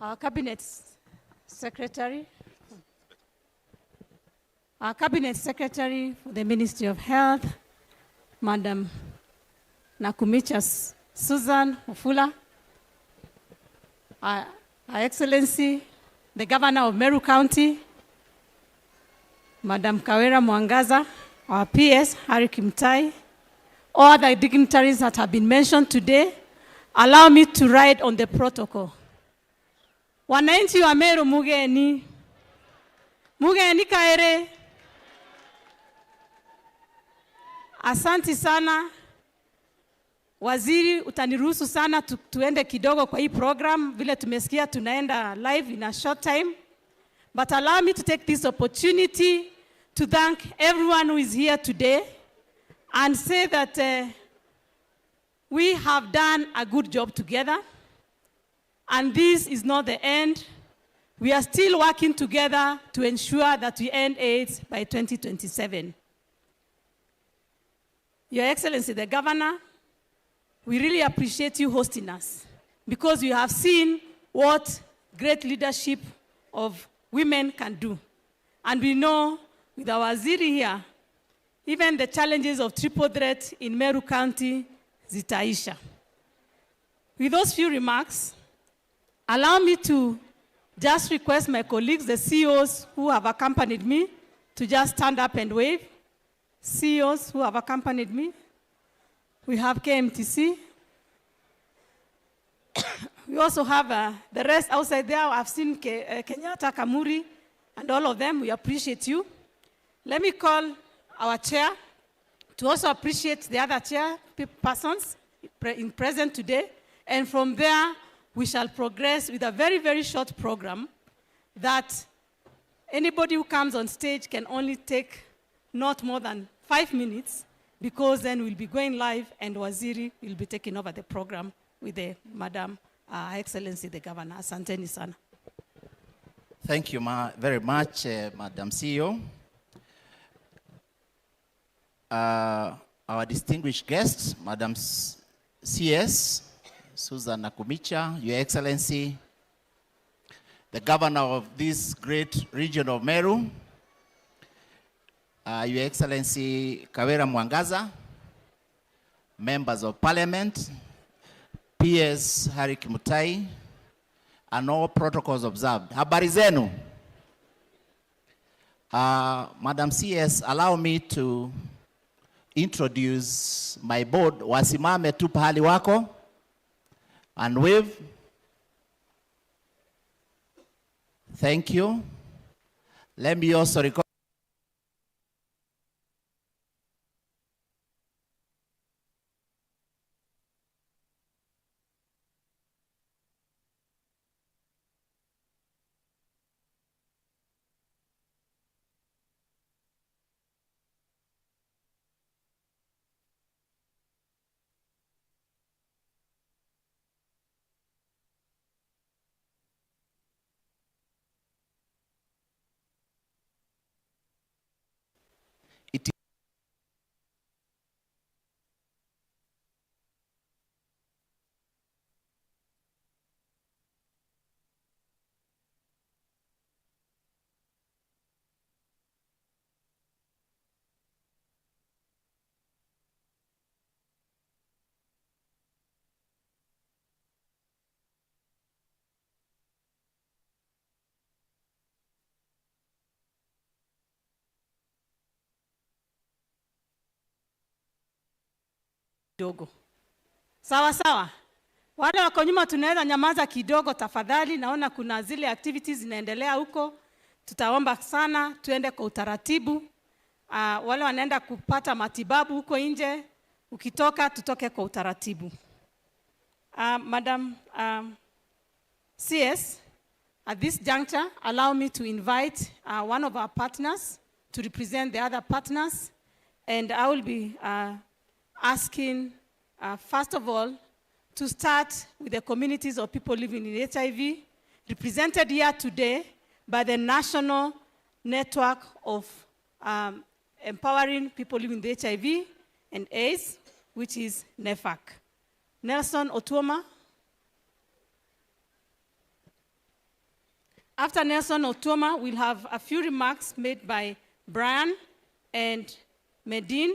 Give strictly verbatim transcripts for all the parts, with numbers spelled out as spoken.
Our Cabinet Secretary, our Cabinet Secretary for the Ministry of Health, Madam Nakumicha S-, Susan Wafula, our, Her Excellency, the Governor of Meru County, Madam Kawira Mwangaza, our P S, Harry Kimutai, all the dignitaries that have been mentioned today, allow me to ride on the protocol. Wananchi wa Meru, mugeni. Mugeni kairi. Asanti sana. Waziri, utaniruhusu sana tu-, tuende kidogo kwa hii program, vile tumesikia tunaenda live in a short time. But allow me to take this opportunity to thank everyone who is here today and say that, eh, we have done a good job together. And this is not the end. We are still working together to ensure that we end AIDS by twenty twenty-seven. Your Excellency, the Governor, we really appreciate you hosting us because you have seen what great leadership of women can do. And we know with our Waziri here, even the challenges of triple threat in Meru County zitaisha. With those few remarks, allow me to just request my colleagues, the C E Os who have accompanied me, to just stand up and wave. C E Os who have accompanied me. We have K M T C. We also have, uh, the rest outside there. I've seen Ke-, uh, Kenyatta, Kamuri, and all of them. We appreciate you. Let me call our chair to also appreciate the other chair pe-, persons pre-, in present today. And from there, we shall progress with a very, very short program that anybody who comes on stage can only take not more than five minutes, because then we'll be going live and Waziri will be taking over the program with the Madam, uh, Excellency the Governor. Asanteni sana. Thank you ma-, very much, eh, Madam C E O. Uh, our distinguished guests, Madam S-, C S, Susan Nakumicha, Your Excellency, the Governor of this great region of Meru, uh, Your Excellency Kawira Mwangaza, Members of Parliament, P S Harry Kimutai, and all protocols observed. Habari zenu? Uh, Madam C S, allow me to introduce my board. Wasimame tu pahali wako and wave. Thank you. Let me also record It Kidogo. Sawa sawa. Wale wako nyuma, tunaweza nyamaza kidogo tafadhali. Naona kuna zile activities zinaendelea huko. Tutaomba sana tuende kwa utaratibu. Ah, wale wanaenda kupata matibabu huko nje, ukitoka, tutoke kwa utaratibu. Ah, Madam, um, C S, at this juncture, allow me to invite, uh, one of our partners to represent the other partners, and I will be, uh, asking, uh, first of all, to start with the communities of people living with H I V, represented here today by the National Network of, um, Empowering People Living with H I V and AIDS, which is NEPHAC. Nelson Otuoma. After Nelson Otuoma, we'll have a few remarks made by Brian and Medin,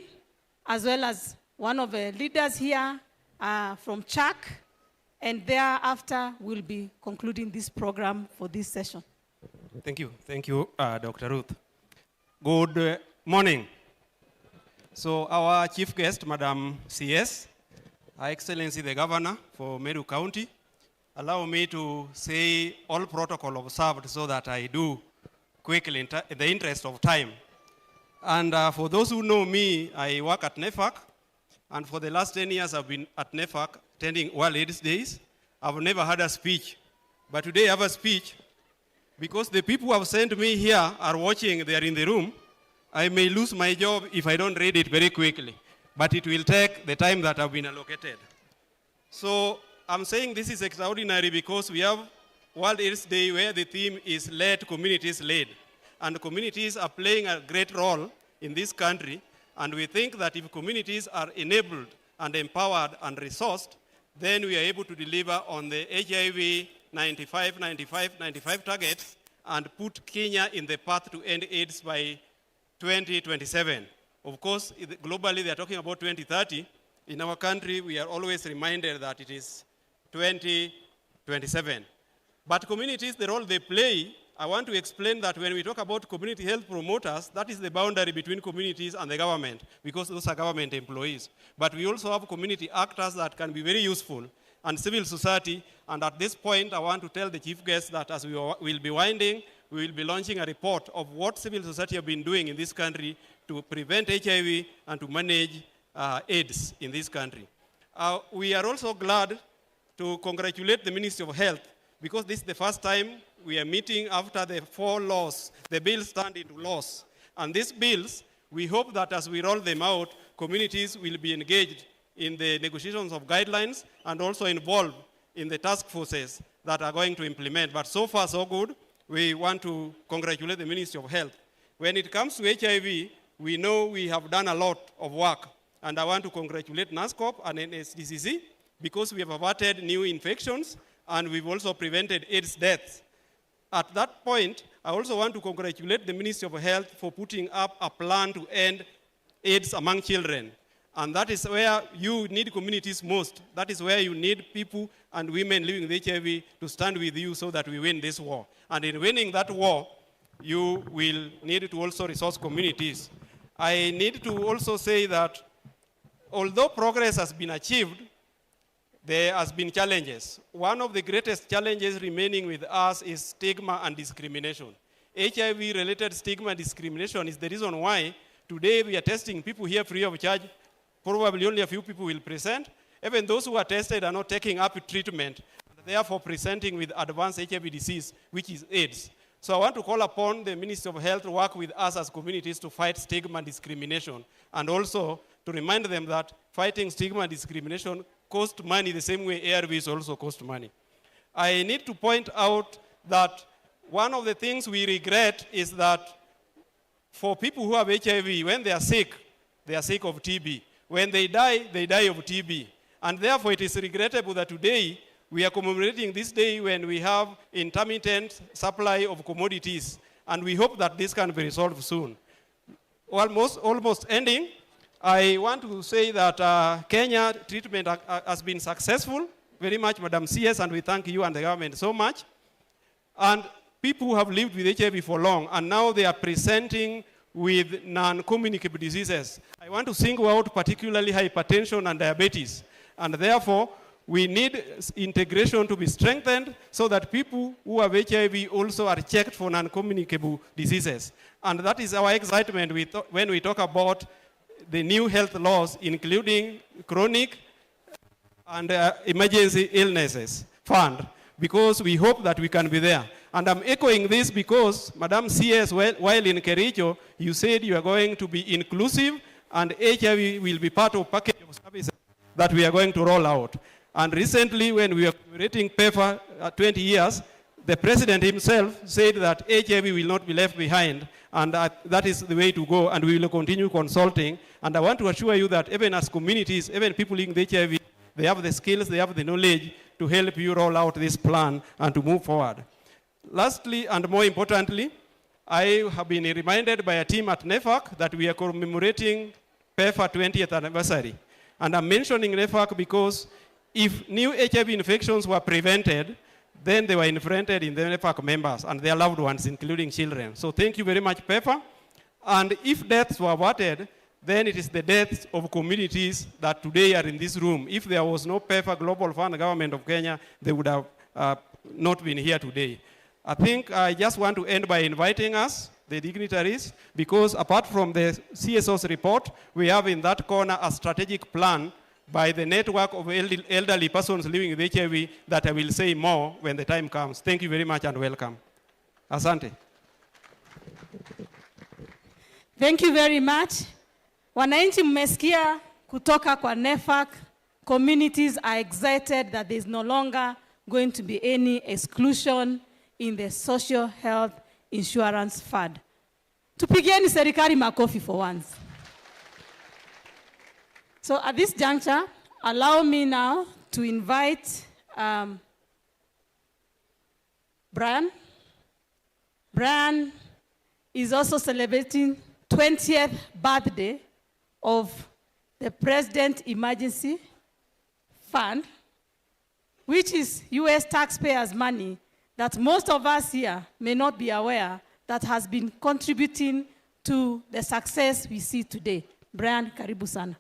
as well as one of the leaders here, uh, from CHAK, and thereafter we'll be concluding this program for this session. Thank you. Thank you, uh, Doctor Ruth. Good, uh, morning. So, our chief guest, Madam C S, Her Excellency the Governor for Meru County, allow me to say all protocol observed so that I do quickly in ti-, in the interest of time. And, uh, for those who know me, I work at NEFAC, and for the last ten years I've been at NEFAC attending World AIDS Days. I've never had a speech, but today I have a speech because the people who have sent me here are watching, they are in the room. I may lose my job if I don't read it very quickly, but it will take the time that I've been allocated. So I'm saying this is extraordinary because we have World AIDS Day where the theme is "Let Communities Lead." And communities are playing a great role in this country. And we think that if communities are enabled and empowered and resourced, then we are able to deliver on the H I V ninety-five, ninety-five, ninety-five targets and put Kenya in the path to end AIDS by twenty twenty-seven. Of course, i-, globally they are talking about twenty thirty. In our country, we are always reminded that it is twenty twenty-seven. But communities, the role they play, I want to explain that when we talk about community health promoters, that is the boundary between communities and the government, because those are government employees. But we also have community actors that can be very useful, and civil society. And at this point, I want to tell the chief guest that as we wa-, will be winding, we will be launching a report of what civil society have been doing in this country to prevent H I V and to manage, uh, AIDS in this country. Uh, we are also glad to congratulate the Ministry of Health because this is the first time we are meeting after the four laws, the bills turned into laws. And these bills, we hope that as we roll them out, communities will be engaged in the negotiations of guidelines and also involved in the task forces that are going to implement. But so far, so good. We want to congratulate the Ministry of Health. When it comes to H I V, we know we have done a lot of work, and I want to congratulate NASCOP and N S D C C because we have averted new infections and we've also prevented AIDS deaths. At that point, I also want to congratulate the Ministry of Health for putting up a plan to end AIDS among children. And that is where you need communities most. That is where you need people and women living with H I V to stand with you so that we win this war. And in winning that war, you will need to also resource communities. I need to also say that although progress has been achieved, there has been challenges. One of the greatest challenges remaining with us is stigma and discrimination. H I V-related stigma and discrimination is the reason why today we are testing people here free of charge. Probably only a few people will present. Even those who are tested are not taking up treatment, and therefore presenting with advanced H I V disease, which is AIDS. So I want to call upon the Ministry of Health to work with us as communities to fight stigma and discrimination, and also to remind them that fighting stigma and discrimination cost money the same way A R Vs also cost money. I need to point out that one of the things we regret is that for people who have H I V, when they are sick, they are sick of T B. When they die, they die of T B. And therefore, it is regrettable that today we are commemorating this day when we have intermittent supply of commodities. And we hope that this can be resolved soon. Almost, almost ending, I want to say that, uh, Kenya treatment ha-, ha-, has been successful very much, Madam C S, and we thank you and the government so much. And people who have lived with H I V for long, and now they are presenting with non-communicable diseases. I want to single out particularly hypertension and diabetes. And therefore, we need s-, integration to be strengthened so that people who have H I V also are checked for non-communicable diseases. And that is our excitement with, when we talk about the new health laws, including chronic and, uh, emergency illnesses fund, because we hope that we can be there. And I'm echoing this because, Madam C S, while, while in Kericho, you said you are going to be inclusive and H I V will be part of package of services that we are going to roll out. And recently, when we were commemorating PEPFAR, uh, twenty years, the president himself said that H I V will not be left behind, and that, that is the way to go, and we will continue consulting. And I want to assure you that even as communities, even people living with H I V, they have the skills, they have the knowledge to help you roll out this plan and to move forward. Lastly, and more importantly, I have been reminded by a team at NEFAC that we are commemorating PEPFAR twentieth anniversary. And I'm mentioning NEFAC because if new H I V infections were prevented, then they were prevented in the NEFAC members and their loved ones, including children. So thank you very much, PEPFAR. And if deaths were averted, then it is the deaths of communities that today are in this room. If there was no PEPFAR Global Fund, Government of Kenya, they would have uh, not been here today. I think I just want to end by inviting us, the dignitaries, because apart from the C S O's report, we have in that corner a strategic plan by the network of elder- elderly persons living with H I V that I will say more when the time comes. Thank you very much and welcome. Asante. Thank you very much. Wananchi, mmesikia kutoka kwa NEFAC. Communities are excited that there is no longer going to be any exclusion in the Social Health Insurance Fund. Tupigieni serikali makofi for once. So at this juncture, allow me now to invite um, Brian. Brian is also celebrating twentieth birthday of the President Emergency Fund, which is U S taxpayers' money that most of us here may not be aware that has been contributing to the success we see today. Brian, karibu sana.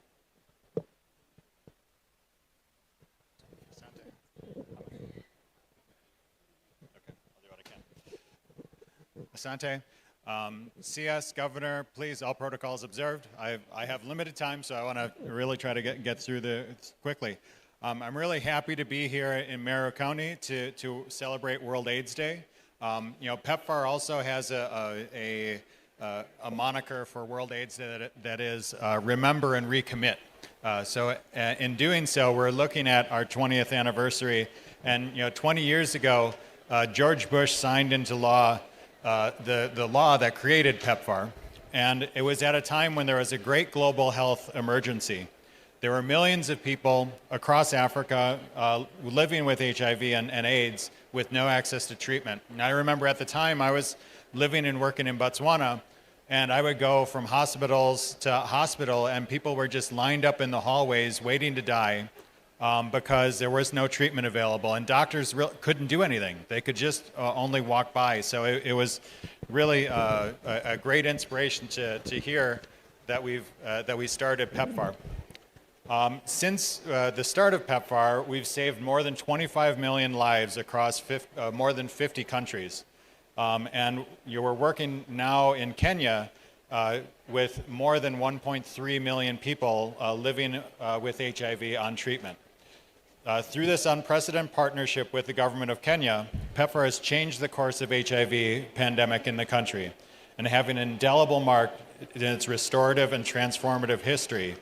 Asante. Um, C S, Governor, please, all protocols observed. I, I have limited time, so I want to really try to get, get through the quickly. Um, I'm really happy to be here in Mara County to, to celebrate World AIDS Day. Um, you know, PEPFAR also has a, a, a, uh, a moniker for World AIDS Day that, that is uh, Remember and Recommit. Uh, so, uh, in doing so, we're looking at our twentieth anniversary. And, you know, twenty years ago, uh, George Bush signed into law uh, the, the law that created PEPFAR. And it was at a time when there was a great global health emergency. There were millions of people across Africa uh, living with H I V and, and AIDS with no access to treatment. And I remember at the time I was living and working in Botswana, and I would go from hospitals to hospital, and people were just lined up in the hallways waiting to die um, because there was no treatment available, and doctors re- couldn't do anything. They could just uh, only walk by. So it, it was really uh, a, a great inspiration to, to hear that we've uh, that we started PEPFAR. Um, since uh, the start of PEPFAR, we've saved more than twenty-five million lives across fif- uh, more than fifty countries. Um, and you we're working now in Kenya uh, with more than one point three million people uh, living uh, with H I V on treatment. Uh, through this unprecedented partnership with the government of Kenya, PEPFAR has changed the course of H I V pandemic in the country and having an indelible mark in its restorative and transformative history.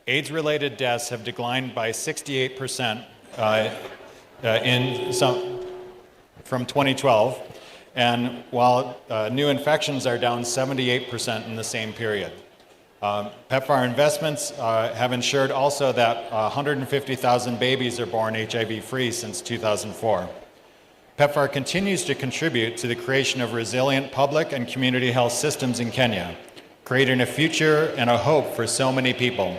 AIDS-related deaths have declined by sixty-eight percent uh, uh, in some, from twenty twelve, and while uh, new infections are down seventy-eight percent in the same period. Um, PEPFAR investments uh, have ensured also that uh, one hundred fifty thousand babies are born H I V free since two thousand four. PEPFAR continues to contribute to the creation of resilient public and community health systems in Kenya, creating a future and a hope for so many people.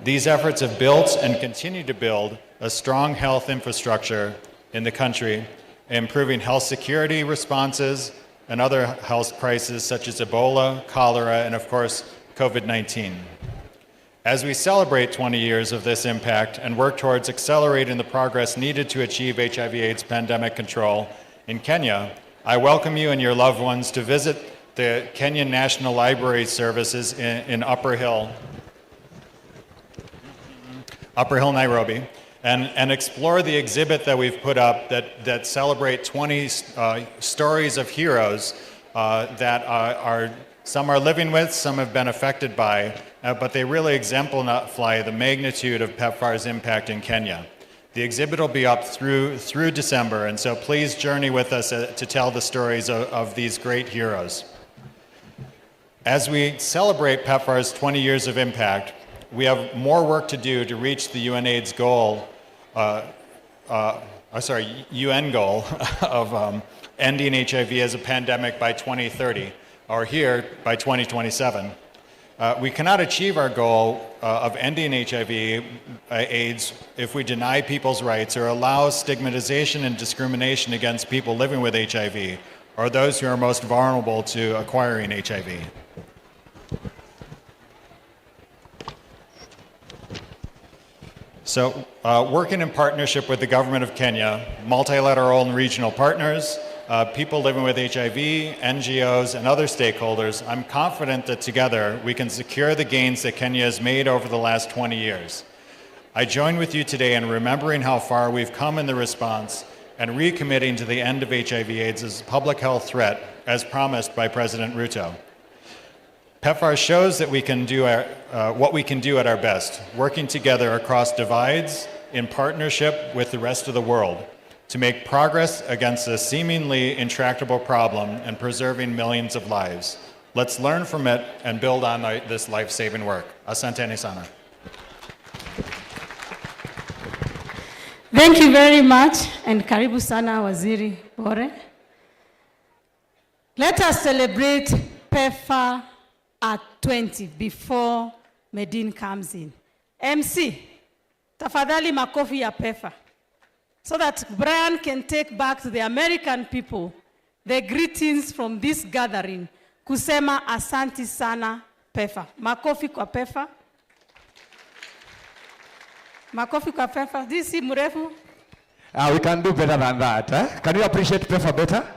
These efforts have built and continue to build a strong health infrastructure in the country, improving health security responses and other health crises such as Ebola, cholera, and of course, COVID nineteen. As we celebrate twenty years of this impact and work towards accelerating the progress needed to achieve H I V AIDS pandemic control in Kenya, I welcome you and your loved ones to visit the Kenyan National Library services in, in Upper Hill, Upper Hill, Nairobi, and, and explore the exhibit that we've put up that, that celebrate twenty uh, stories of heroes uh, that are, are, some are living with, some have been affected by, uh, but they really exemplify the magnitude of PEPFAR's impact in Kenya. The exhibit will be up through, through December, and so please journey with us uh, to tell the stories of, of these great heroes. As we celebrate PEPFAR's twenty years of impact, we have more work to do to reach the UNAIDS goal uh, uh, uh, sorry, U N goal of um, ending H I V as a pandemic by twenty thirty, or here by twenty twenty-seven. Uh, we cannot achieve our goal uh, of ending H I V uh, AIDS if we deny people's rights or allow stigmatization and discrimination against people living with H I V or those who are most vulnerable to acquiring H I V. So, uh, working in partnership with the government of Kenya, multilateral and regional partners, uh, people living with H I V, N G Os, and other stakeholders, I'm confident that together we can secure the gains that Kenya has made over the last twenty years. I join with you today in remembering how far we've come in the response and recommitting to the end of H I V AIDS as a public health threat, as promised by President Ruto. PEPFAR shows that we can do our, uh, what we can do at our best, working together across divides in partnership with the rest of the world to make progress against this seemingly intractable problem and preserving millions of lives. Let's learn from it and build on uh, this life-saving work. Asanteni sana. Thank you very much and karibu sana Waziri Bore. Let us celebrate PEPFAR at twenty before Medin comes in. M C, tafadhali makofi ya PEPFAR so that Brian can take back to the American people the greetings from this gathering, kusema asanti sana PEPFAR. Makofi kwa PEPFAR. Makofi kwa PEPFAR. This si mrefu. Uh, we can do better than that. Eh? Can you appreciate PEPFAR better?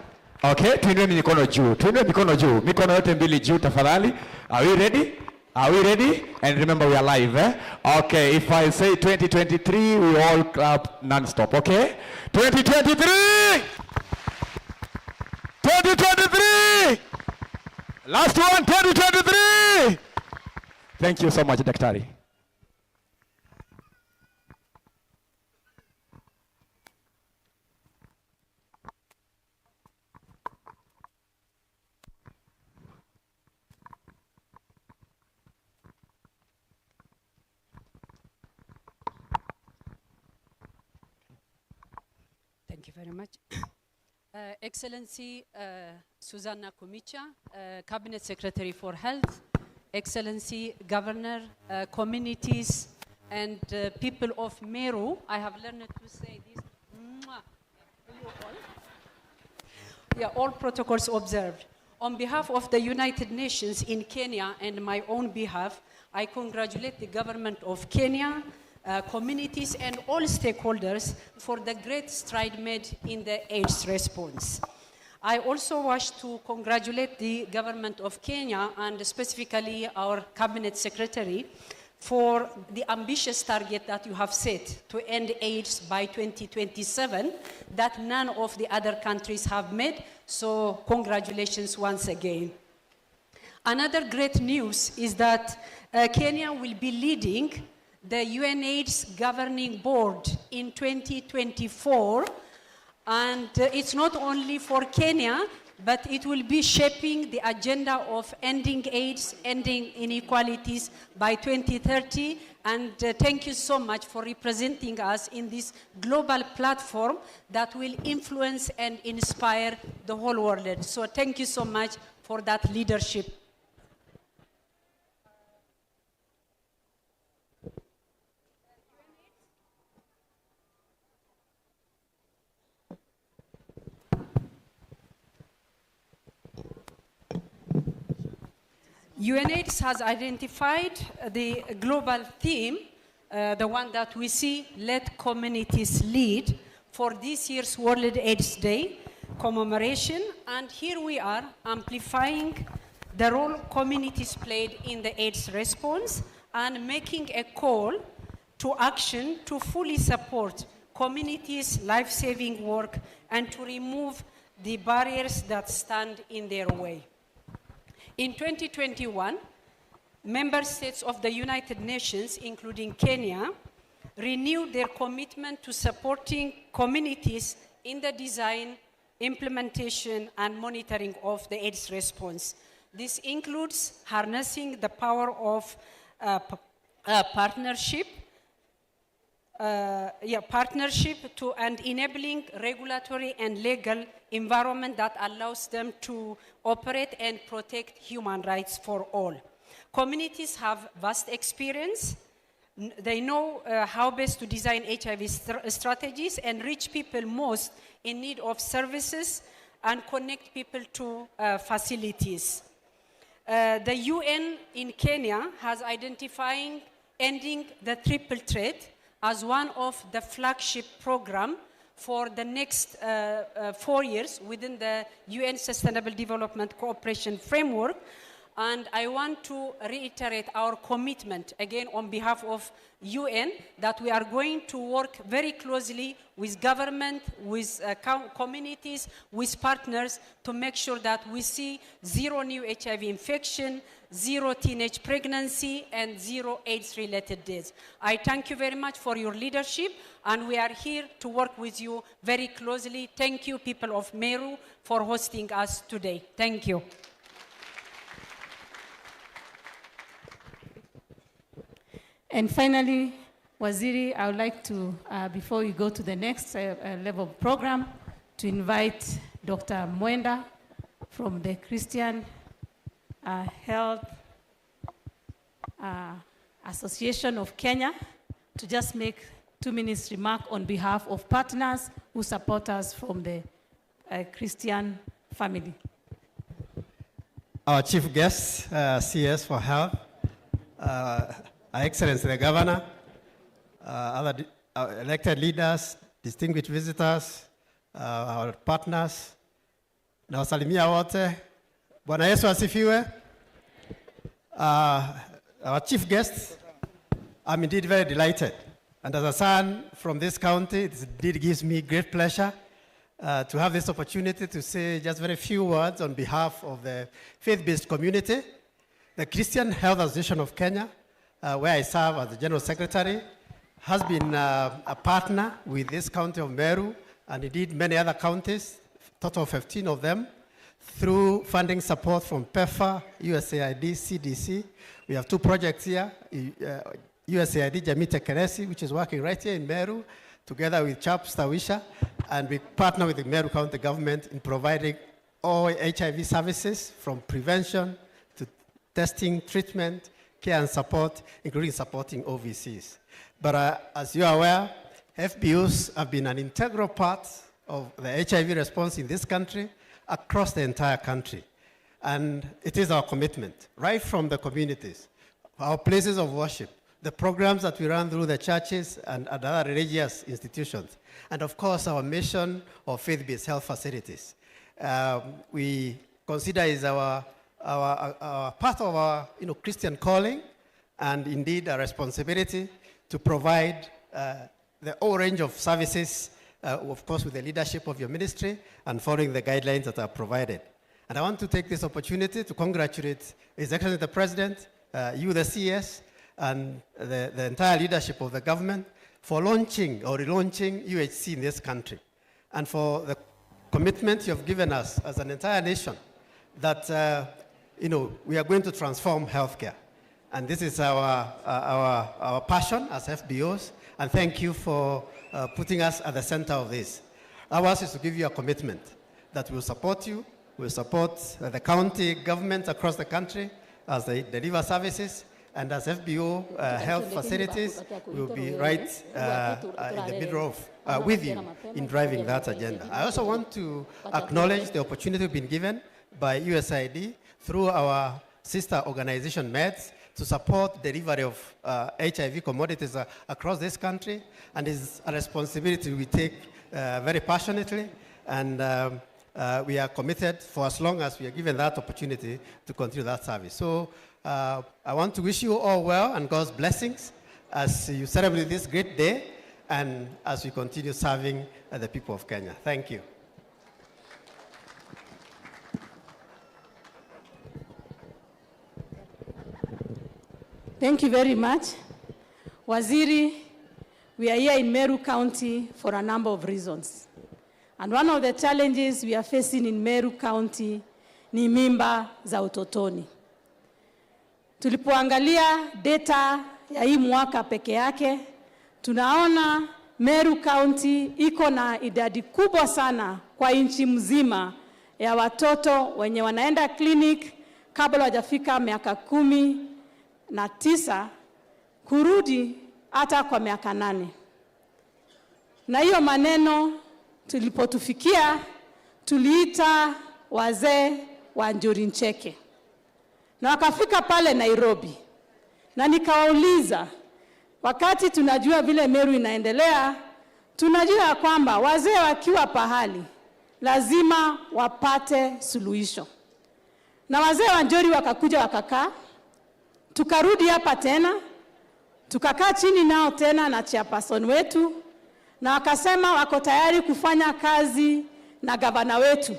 Okay, tuinue mikono juu. Tuinue mikono juu. Mikono yote mbili juu tafadhali. Are we ready? Are we ready? And remember we are live, eh? Okay, if I say twenty twenty-three, we all clap non-stop, okay? twenty twenty-three! twenty twenty-three! Last one, twenty twenty-three! Thank you so much, Daktari. Thank you very much. Uh, Excellency uh, Susanna Kumicha, uh, Cabinet Secretary for Health, Excellency Governor, uh, Communities, and uh, people of Meru. I have learned to say this. Mwah. Yeah, all protocols observed. On behalf of the United Nations in Kenya and my own behalf, I congratulate the government of Kenya, uh, communities and all stakeholders for the great stride made in the AIDS response. I also wish to congratulate the government of Kenya and specifically our cabinet secretary for the ambitious target that you have set to end AIDS by twenty twenty-seven that none of the other countries have made. So congratulations once again. Another great news is that uh, Kenya will be leading the UNAIDS governing board in twenty twenty-four. And uh, it's not only for Kenya, but it will be shaping the agenda of ending AIDS, ending inequalities by twenty thirty. And uh, thank you so much for representing us in this global platform that will influence and inspire the whole world. So thank you so much for that leadership. UNAIDS has identified the global theme, uh, the one that we see, let communities lead, for this year's World AIDS Day commemoration, and here we are amplifying the role communities played in the AIDS response and making a call to action to fully support communities' life-saving work and to remove the barriers that stand in their way. In twenty twenty-one, member states of the United Nations, including Kenya, renewed their commitment to supporting communities in the design, implementation, and monitoring of the AIDS response. This includes harnessing the power of uh, p- uh, partnership, uh, yeah, partnership to and enabling regulatory and legal environment that allows them to operate and protect human rights for all. Communities have vast experience. N-, they know, uh, how best to design H I V str-, strategies and reach people most in need of services and connect people to, uh, facilities. Uh, the U N in Kenya has identifying ending the triple threat as one of the flagship program for the next, uh, uh, four years within the U N Sustainable Development Cooperation Framework. And I want to reiterate our commitment again on behalf of U N that we are going to work very closely with government, with, uh, com-, communities, with partners to make sure that we see zero new H I V infection, zero teenage pregnancy, and zero AIDS-related deaths. I thank you very much for your leadership, and we are here to work with you very closely. Thank you, people of Meru, for hosting us today. Thank you. And finally, Waziri, I would like to, uh, before we go to the next, uh, uh, level of program, to invite Doctor Mwenda from the Christian, uh, Health, uh, Association of Kenya to just make two minutes remark on behalf of partners who support us from the, uh, Christian family. Our chief guest, uh, C S for Health, uh, Her Excellency the Governor, uh, other di-, uh, elected leaders, distinguished visitors, uh, our partners, nawasalimia wote. Bwana Yesu asifiwe. Uh, our chief guest, I'm indeed very delighted. And as a son from this county, it indeed gives me great pleasure, uh, to have this opportunity to say just very few words on behalf of the faith-based community. The Christian Health Association of Kenya, uh, where I serve as the General Secretary, has been, uh, a partner with this county of Meru and indeed many other counties, total of fifteen of them, through funding support from PEPFAR, U S A I D, C D C. We have two projects here, uh, U S A I D Jamii Tekelezi, which is working right here in Meru, together with CHAP Stawisha, and we partner with the Meru County Government in providing all H I V services from prevention to testing, treatment, care and support, including supporting O V Cs. But, uh, as you are aware, F B Os have been an integral part of the H I V response in this country, across the entire country. And it is our commitment, right from the communities, our places of worship, the programs that we run through the churches and, and other religious institutions, and of course our mission of faith-based health facilities. Um, we consider is our, our, our part of our, you know, Christian calling, and indeed a responsibility to provide, uh, the whole range of services, uh, of course, with the leadership of your ministry and following the guidelines that are provided. And I want to take this opportunity to congratulate His Excellency the President, uh, you, the C S, and the, the entire leadership of the government for launching or relaunching U H C in this country, and for the commitment you have given us as an entire nation that, uh, you know, we are going to transform healthcare. And this is our, uh, our, our passion as F B Os, and thank you for, uh, putting us at the center of this. Ours is to give you a commitment that we will support you, we will support, uh, the county governments across the country as they deliver services, and as F B O, uh, health facilities, we will be right, uh, uh, in the middle of, uh, with you in driving that agenda. I also want to acknowledge the opportunity we've been given by U S A I D through our sister organization MEDS to support delivery of, uh, H I V commodities, uh, across this country, and is a responsibility we take, uh, very passionately, and, um, uh, we are committed for as long as we are given that opportunity to continue that service. So, uh, I want to wish you all well and God's blessings as you celebrate this great day and as we continue serving, uh, the people of Kenya. Thank you. Thank you very much. Waziri, we are here in Meru County for a number of reasons. And one of the challenges we are facing in Meru County ni mimba za utotoni. Tulipoangalia data ya hii mwaka peke yake, Tunaona Meru County iko na idadi kubwa sana kwa nchi mzima ya watoto wenye wanaenda clinic kabla wajafika miaka kumi na tisa, kurudi hata kwa miaka nane. Na hiyo maneno tulipotufikia, tuliita wazee wa Njuri Ncheke. Na wakafika pale Nairobi. Na nikawauliza, wakati tunajua vile Meru inaendelea, tunajua ya kwamba wazee wakiwa pahali, lazima wapate suluhisho. Na wazee wa Njuri wakakuja wakakaa, tukarudi hapa tena, tukakaa chini nao tena na chairperson wetu, na wakasema wako tayari kufanya kazi na gavana wetu.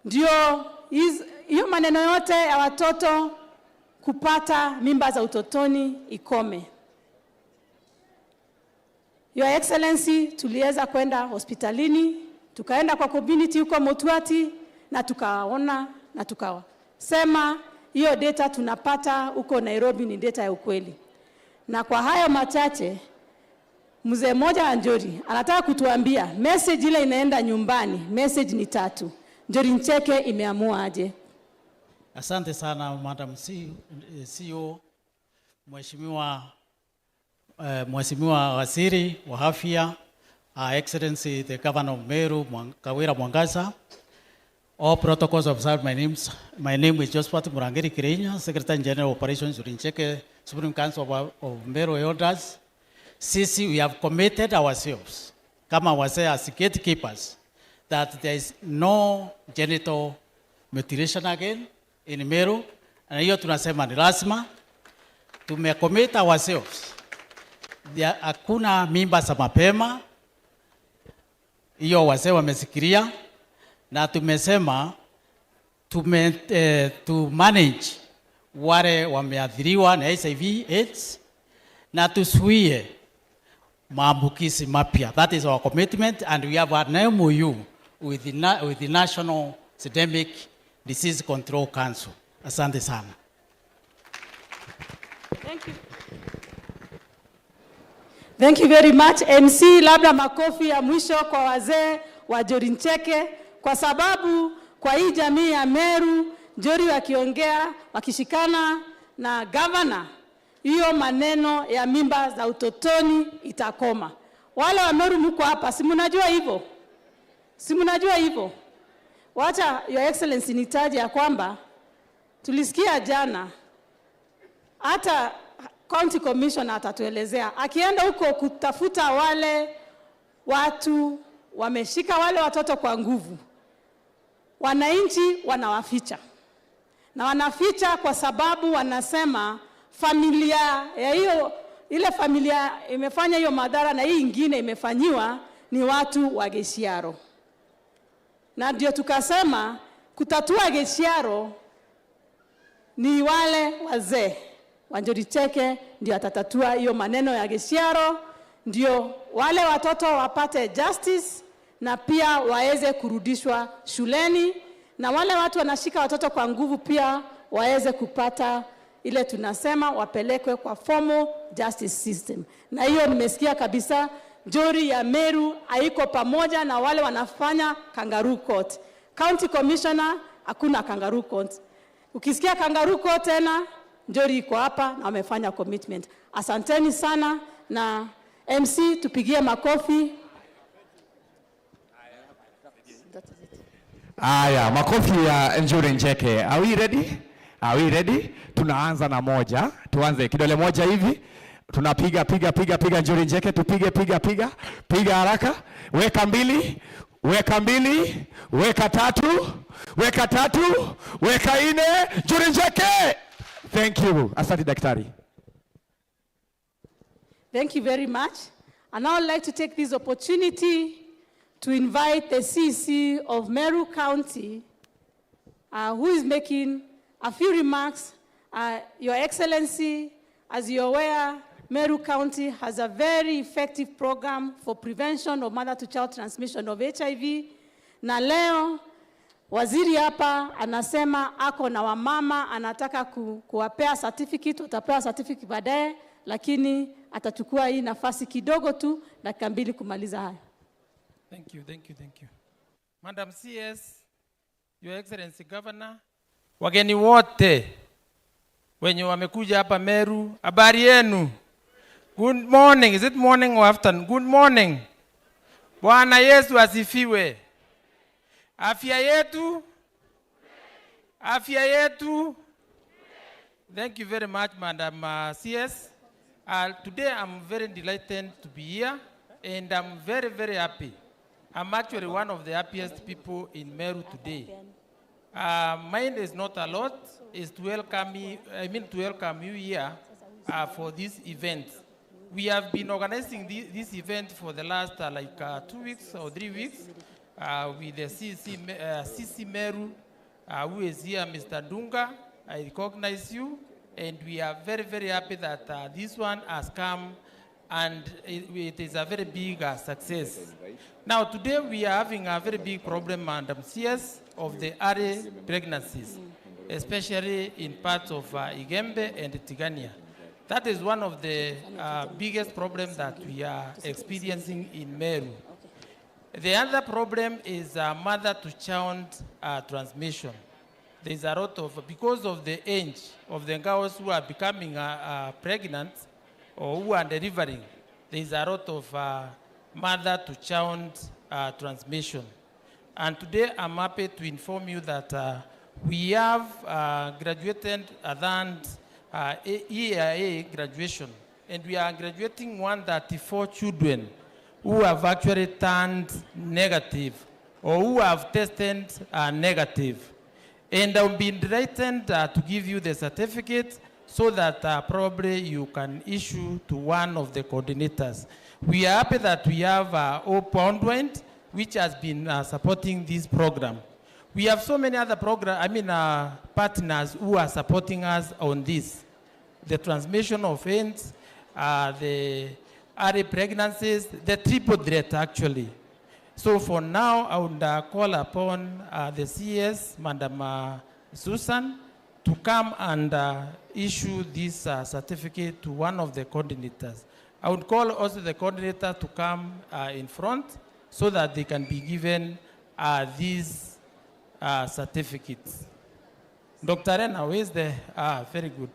Ndio hiz-, hiyo maneno yote ya watoto kupata mimba za utotoni ikome. Your Excellency, tuliweza kwenda hospitalini, tukaenda kwa community huko Mutuati, na tukaona na tukasema hiyo data tunapata huko Nairobi ni data ya ukweli. Na kwa hayo machache, mzee mmoja wa Njuri anataka kutuambia message ile inaenda nyumbani, message ni tatu. Njuri Ncheke imeamua aje? Asante sana, Madam C-, C E O, Mheshimiwa, eh, Mheshimiwa Waziri wa Afya, Her Excellency the Governor of Meru, Mwang-, Kawira Mwangaza. All protocols observed, my name's, my name is Josphat Murangiri Kirinya, Secretary General of Operations, Njuri Ncheke, Supreme Council of, of Meru Elders. Sisi, we have committed ourselves kama wazee as gatekeepers that there is no genital mutilation again in Meru, na hiyo tunasema ni lazima. Tumecommit ourselves. There, hakuna mimba za mapema, hiyo wazee wamesikiria, na tumesema tume-, eh, to manage wale wameathiriwa na H I V AIDS, na tuzuie maambukizi mapya. That is our commitment, and we have an M O U with the na-, with the National Systemic Disease Control Council. Asante sana. Thank you. Thank you very much, M C. Labda makofi ya mwisho kwa wazee wa Njuri Ncheke, kwa sababu kwa hii jamii ya Meru, Njuri wakiongea, wakishikana na gavana, hiyo maneno ya mimba za utotoni itakoma. Wale wa Meru mko hapa, si mnajua hivyo? Si mnajua hivyo? Wacha, Your Excellency, nitaje ya kwamba tulisikia jana, hata County Commissioner atatuelezea, akienda huko kutafuta wale watu wameshika wale watoto kwa nguvu, wananchi wanawaficha. Na wanaficha kwa sababu wanasema familia ya hiyo, ile familia imefanya hiyo madhara na hii ingine imefanyiwa ni watu wa Giciaro. Na ndio tukasema kutatua Giciaro ni wale wazee wa Njuri Ncheke ndio atatatua hiyo maneno ya Giciaro, ndio wale watoto wapate justice na pia waweze kurudishwa shuleni, na wale watu wanashika watoto kwa nguvu pia waweze kupata ile tunasema wapelekwe kwa formal justice system. Na hiyo nimesikia kabisa, Njuri ya Meru haiko pamoja na wale wanafanya kangaroo court. County Commissioner, hakuna kangaroo court. Ukisikia kangaroo court tena, Njuri iko hapa na wamefanya commitment. Asanteni sana, na M C tupigie makofi. Aya, makofi ya Njuri Ncheke. Are we ready? Are we ready? Tunaanza na moja. Tuanze kidole moja hivi. Tunapiga, piga, piga, piga Njuri Ncheke. Tupige, piga, piga. Piga haraka. Weka mbili. Weka mbili. Weka tatu. Weka tatu. Weka nne. Njuri Ncheke. Thank you. Asante, daktari. Thank you very much. I now like to take this opportunity to invite the C C of Meru County, uh, who is making a few remarks. Uh, Your Excellency, as you're aware, Meru County has a very effective program for prevention of mother-to-child transmission of H I V. Na leo, waziri hapa anasema ako na wamama, anataka ku-, kuwapea certificate, watapewa certificate baadaye, lakini atachukua hii nafasi kidogo tu, dakika mbili kumaliza haya. Thank you, thank you, thank you. Madam C S, Your Excellency Governor, wageni wote wenye wamekuja hapa Meru, habari yenu? Good morning. Is it morning or afternoon? Good morning. Bwana Yesu asifiwe. Afya yetu, afya yetu. Thank you very much, Madam, uh, C S. Uh, today I'm very delighted to be here, and I'm very, very happy. I'm actually one of the happiest people in Meru today. Uh, mine is not a lot, is to welcome you, I mean to welcome you here, uh, for this event. We have been organizing thi-, this event for the last, uh, like, uh, two weeks or three weeks, uh, with the C C Me-, uh, C C Meru, uh, who is here, Mister Dunga. I recognize you, and we are very, very happy that, uh, this one has come, and it, it is a very big, uh, success. Now, today we are having a very big problem, Madam C S, of the early pregnancies, especially in parts of, uh, Igembe and Tigania. That is one of the, uh, biggest problems that we are experiencing in Meru. The other problem is, uh, mother to child, uh, transmission. There's a lot of, because of the age of the girls who are becoming, uh, uh, pregnant or who are delivering, there's a lot of, uh, mother to child, uh, transmission. And today I'm happy to inform you that, uh, we have, uh, graduated around, uh, E-, E I A graduation. And we are graduating one thirty-four children who have actually turned negative or who have tested, uh, negative. And I've been delighted, uh, to give you the certificate so that, uh, probably you can issue to one of the coordinators. We are happy that we have, uh, Hope Woodwind, which has been, uh, supporting this program. We have so many other program, I mean, uh, partners who are supporting us on this. The transmission of AIDS, uh, the early pregnancies, the triple threat, actually. So for now, I would, uh, call upon, uh, the C S, Madam, uh, Susan, to come and, uh, issue this, uh, certificate to one of the coordinators. I would call also the coordinator to come, uh, in front so that they can be given, uh, these, uh, certificates. Doctor Rena, where is the, ah, very good.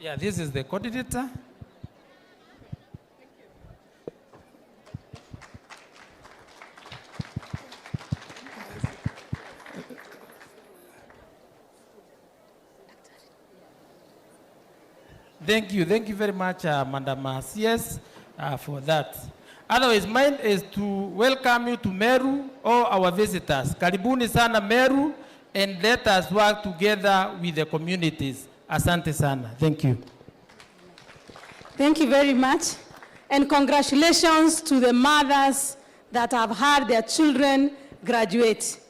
Yeah, this is the coordinator. Thank you. Thank you very much, uh, Madam, uh, C S, uh, for that. Otherwise, mine is to welcome you to Meru, all our visitors. Karibuni sana Meru, and let us work together with the communities. Asante sana. Thank you. Thank you very much. And congratulations to the mothers that have had their children graduate.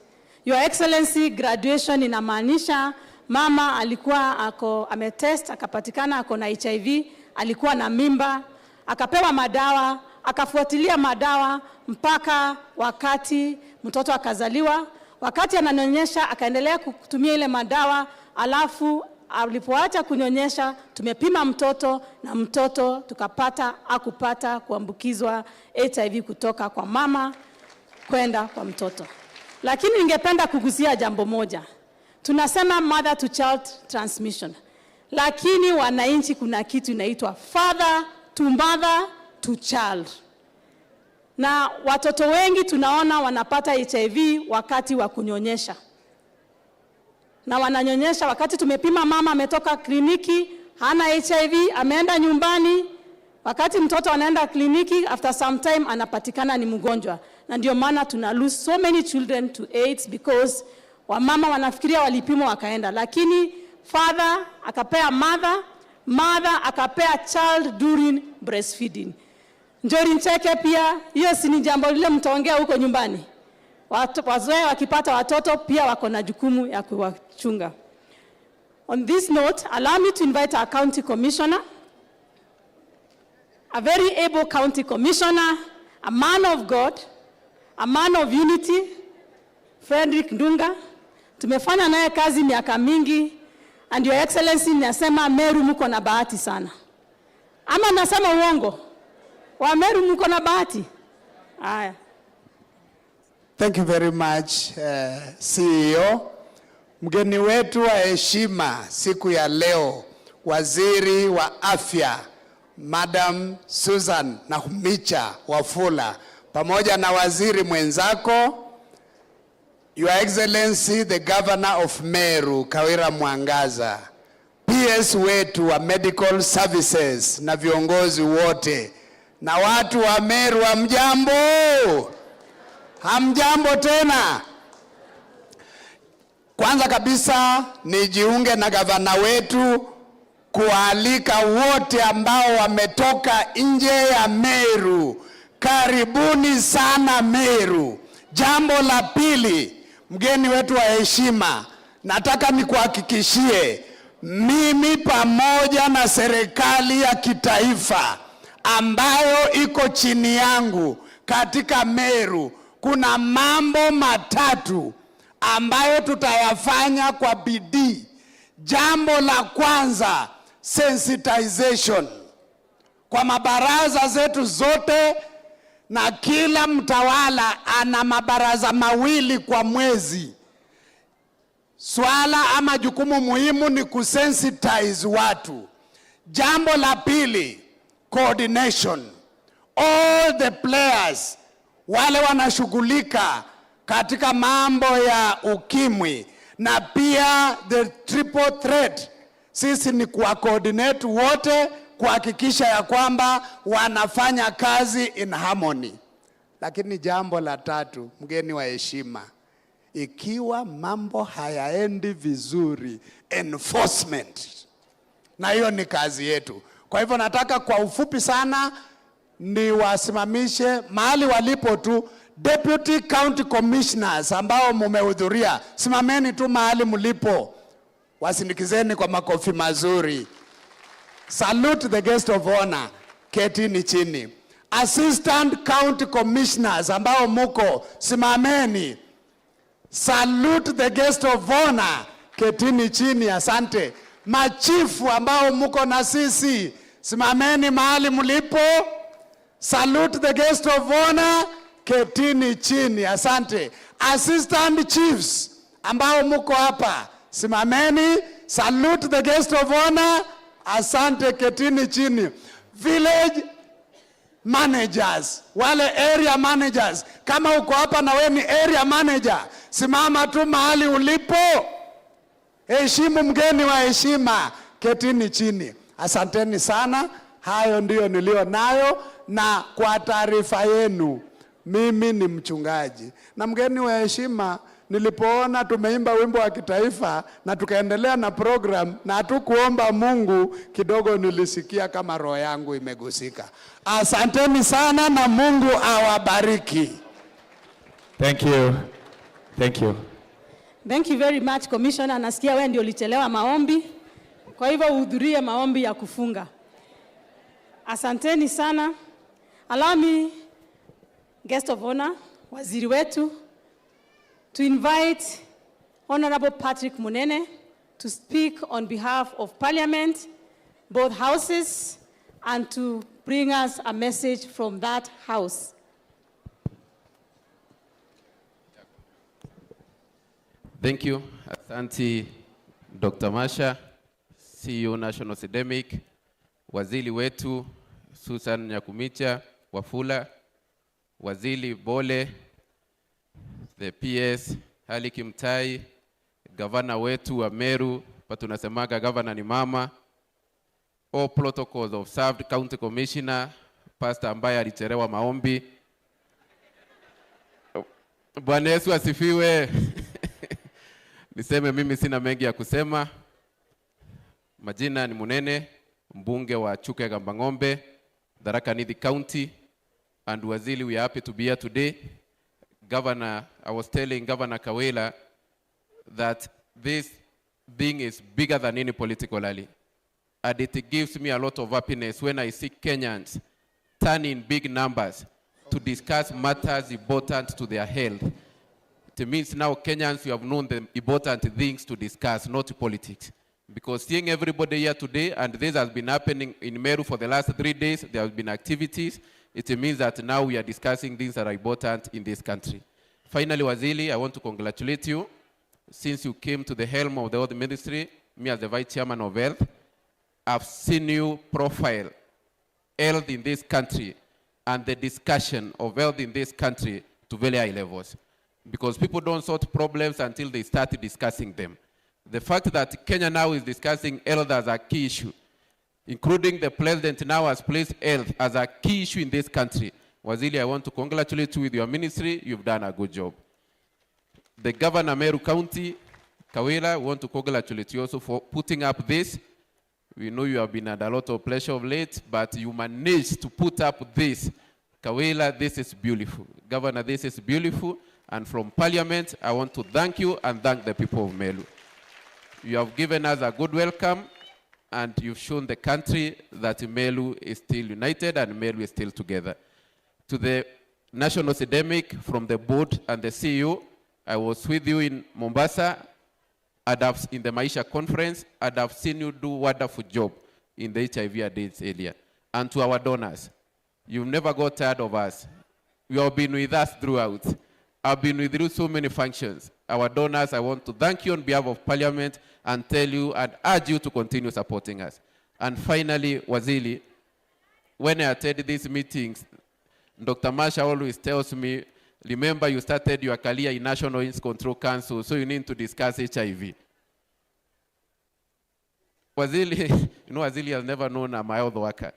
Your Excellency, graduation inamaanisha mama alikuwa ako, ametest, akapatikana ako na H I V, alikuwa na mimba, akapewa madawa, akafuatilia madawa mpaka wakati mtoto akazaliwa. Wakati ananyonyesha, akaendelea kutumia ile madawa, alafu alipoacha kunyonyesha, tumepima mtoto na mtoto tukapata, hakupata kuambukizwa H I V kutoka kwa mama kwenda kwa mtoto. Lakini ningependa kugusia jambo moja. Tunasema mother to child transmission. Lakini wananchi, kuna kitu inaitwa father to mother to child. Na watoto wengi tunaona wanapata H I V wakati wa kunyonyesha. Na wananyonyesha, wakati tumepima mama ametoka kliniki, hana H I V, ameenda nyumbani. Wakati mtoto anaenda kliniki, after some time anapatikana ni mgonjwa. Na ndio maana tuna lose so many children to AIDS because wamama wanafikiria walipimwa wakaenda. Lakini father akapea mother, mother akapea child during breastfeeding. Njuri Ncheke pia, hiyo si ni jambo lile mtaongea huko nyumbani? Watu, wazee wakipata watoto pia wako na jukumu ya kuwachunga. On this note, allow me to invite our county commissioner. a very able county commissioner, a man of God, a man of unity, Frederick Ndunga. Tumefanya naye kazi miaka mingi, and Your Excellency, nasema Meru mko na bahati sana. Ama nasema uongo? Wa Meru mko na bahati. Haya. Thank you very much, eh, C E O. Mgeni wetu wa heshima siku ya leo, Waziri wa Afya, Madam Susan Nakhumicha Wafula, pamoja na waziri mwenzako, Your Excellency, the Governor of Meru, Kawira Mwangaza, P S wetu wa medical services na viongozi wote na watu wa Meru, hamjambo? Hamjambo tena? Kwanza kabisa nijiunge na gavana wetu kuwaalika wote ambao wametoka nje ya Meru, karibuni sana Meru. Jambo la pili, mgeni wetu wa heshima, nataka nikuhakikishie, mimi pamoja na serikali ya kitaifa ambayo iko chini yangu katika Meru, kuna mambo matatu ambayo tutayafanya kwa bidii. Jambo la kwanza, sensitization kwa mabaraza zetu zote, na kila mtawala ana mabaraza mawili kwa mwezi. Swala ama jukumu muhimu ni kusensitize watu. Jambo la pili, coordination. All the players wale wanashughulika katika mambo ya ukimwi na pia the triple threat, sisi ni kuwa coordinate wote kuhakikisha ya kwamba wanafanya kazi in harmony. Lakini jambo la tatu, mgeni wa heshima, ikiwa mambo hayaendi vizuri, enforcement, na hiyo ni kazi yetu. Kwa hivyo nataka kwa ufupi sana niwasimamishe mahali walipo tu. Deputy County Commissioners ambao mumehudhuria, simameni tu mahali mlipo, wasindikizeni kwa makofi mazuri. Salute the guest of honor, ketini chini. Assistant County Commissioners ambao muko, simameni. Salute the guest of honor, ketini chini. Asante. Machifu ambao muko na sisi, simameni mahali mlipo. Salute the guest of honor, ketini chini. Asante. Assistant chiefs ambao muko hapa, simameni. Salute the guest of honor. Asante, ketini chini. Village managers, wale area managers, kama uko hapa na we ni area manager, simama tu mahali ulipo. Heshimu mgeni wa heshima, ketini chini. Asanteni sana, hayo ndiyo nilio nayo, na kwa taarifa yenu, mimi ni mchungaji. Na mgeni wa heshima, nilipoona tumeimba wimbo wa kitaifa na tukaendelea na program na hatukuomba Mungu, kidogo nilisikia kama roho yangu imegusika. Asanteni sana na Mungu awabariki. Thank you. Thank you. Thank you very much, Commissioner. Nasikia wewe ndio ulichelewa maombi. Kwa hivyo uhudhurie maombi ya kufunga. Asanteni sana. Allow me, guest of honor, waziri wetu, to invite Honorable Patrick Munene to speak on behalf of Parliament, both houses, and to bring us a message from that house. Thank you. Asanti, Doctor Masha, C E O National Academic, waziri wetu Susan Nyakumicha Wafula, waziri Bole, the P S Ali Kimtai, gavana wetu wa Meru, pa tunasemaga gavana ni mama, all protocols observed, county commissioner, pastor ambaye alichelewa maombi. Bwana Yesu asifiwe. Niseme mimi sina mengi ya kusema. Majina ni Munene, mbunge wa Chuka Igamba Ng'ombe, Tharaka Nithi County, and waziri, we are happy to be here today. Governor, I was telling Governor Kawira that this thing is bigger than any political rally. And it gives me a lot of happiness when I see Kenyans turn in big numbers to discuss matters important to their health. It means now Kenyans, you have known the important things to discuss, not politics. Because seeing everybody here today, and this has been happening in Meru for the last three days, there have been activities, it means that now we are discussing things that are important in this country. Finally, Waziri, I want to congratulate you. Since you came to the helm of the health ministry, me as the vice chairman of health, I've seen you profile health in this country and the discussion of health in this country to very high levels, because people don't sort problems until they start discussing them. The fact that Kenya now is discussing health as a key issue, including the president now has placed health as a key issue in this country. Waziri, I want to congratulate you with your ministry. You've done a good job. The governor Meru County, Kawira, we want to congratulate you also for putting up this. We know you have been under a lot of pressure of late, but you managed to put up this. Kawira, this is beautiful. Governor, this is beautiful. And from Parliament, I want to thank you and thank the people of Meru. You have given us a good welcome, and you've shown the country that Meru is still united and Meru is still together. To the national academic, from the board and the C E O, I was with you in Mombasa, and I've, in the Maisha conference, and I've seen you do wonderful job in the H I V and AIDS area. And to our donors, you've never got tired of us. You have been with us throughout. I've been with you so many functions. Our donors, I want to thank you on behalf of Parliament and tell you and urge you to continue supporting us. And finally, Waziri, when I attend these meetings, Doctor Masha always tells me, "Remember, you started your career in National AIDS Control Council, so you need to discuss H I V." Waziri, you know, Waziri has never known I'm a health worker.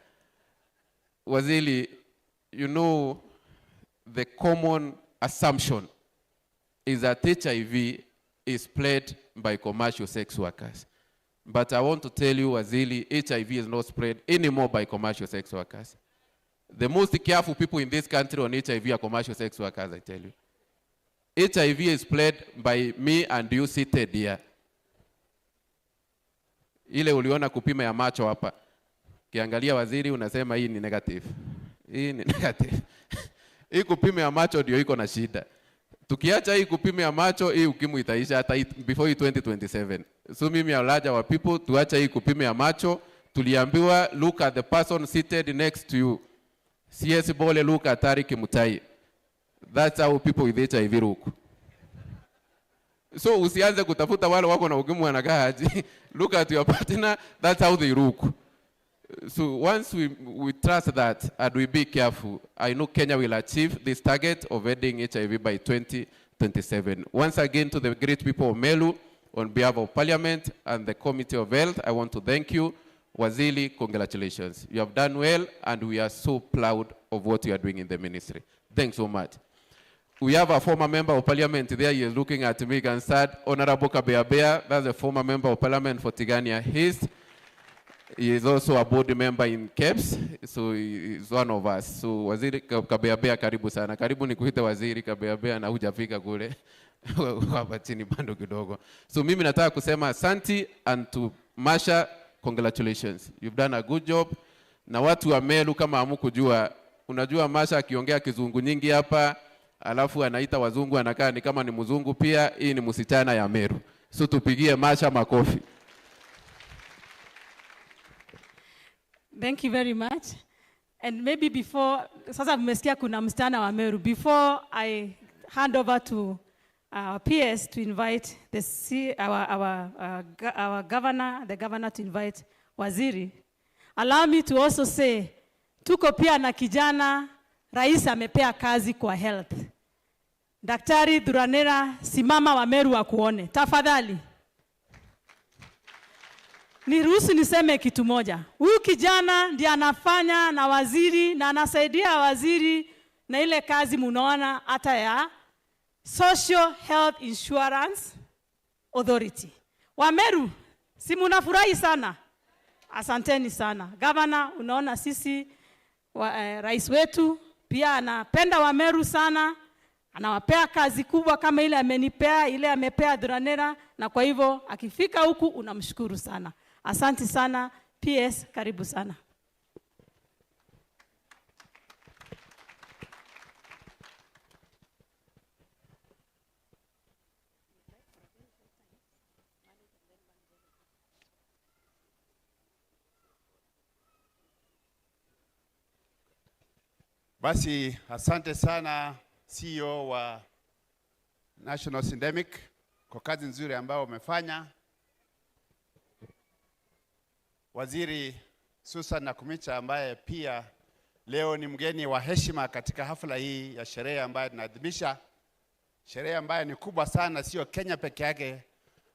Waziri, you know, the common assumption is that H I V is spread by commercial sex workers. But I want to tell you, Waziri, H I V is not spread anymore by commercial sex workers. The most careful people in this country on H I V are commercial sex workers, I tell you. H I V is spread by me and you seated here. Ile uliona kupima ya macho hapa. Kiangalia waziri, unasema hii ni negative. Hii ni negative. Hii kupima ya macho ndio iko na shida. Tukiacha hii kupima ya macho, hii ukimwi itaisha hata hii, before hii twenty twenty-seven. So mimi, I urge our people, tuache hii kupima ya macho. Tuliambiwa, "Look at the person seated next to you." C S Bole, look at Tariq Mutai. That's how people with H I V look. So usianze kutafuta wale wako na ukimwi wanakaa aje. Look at your partner, that's how they look. So once we, we trust that and we be careful, I know Kenya will achieve this target of ending H I V by twenty twenty-seven. Once again, to the great people of Meru, on behalf of Parliament and the Committee of Health, I want to thank you. Waziri, congratulations. You have done well, and we are so proud of what you are doing in the ministry. Thanks so much. We have a former member of parliament there. He is looking at me, Gansad. Honorable Kabeabea, that's a former member of parliament for Tigania East. He is also a board member in KEBS, so he is one of us. So Waziri Ka-, Kabeabea, karibu sana. Karibu nikuite Waziri Kabeabea na hujafika kule. Hapa chini bado kidogo. So mimi nataka kusema asanti, and to Masha, congratulations. You've done a good job. Na watu wa Meru, kama hamkujua, unajua Masha akiongea kizungu nyingi hapa, alafu anaita wazungu, anakaa ni kama ni mzungu pia. Hii ni msichana ya Meru. So tupigie Masha makofi. Thank you very much. And maybe before, sasa mmesikia kuna msichana wa Meru. Before I hand over to our P S to invite the C-, our, our, uh, go-, our governor, the governor to invite waziri, allow me to also say, tuko pia na kijana rais amepea kazi kwa health. Daktari Thuranira, simama, wa Meru wakuone. Tafadhali. Niruhusu niseme kitu moja. Huyu kijana ndiye anafanya na waziri, na anasaidia waziri na ile kazi munaona hata ya Social Health Insurance Authority. Wa Meru, si munafurahi sana? Asanteni sana. Gavana, unaona sisi wa, eh, rais wetu pia anapenda wa Meru sana, anawapea kazi kubwa kama ile amenipea, ile amepea Thuranira, na kwa hivyo akifika huku unamshukuru sana. Asante sana. P S, karibu sana. Basi, asante sana C E O wa National Syndemic kwa kazi nzuri ambayo umefanya. Waziri Susan Nakhumicha, ambaye pia leo ni mgeni wa heshima katika hafla hii ya sherehe ambayo tunaadhimisha, sherehe ambayo ni kubwa sana, sio Kenya peke yake,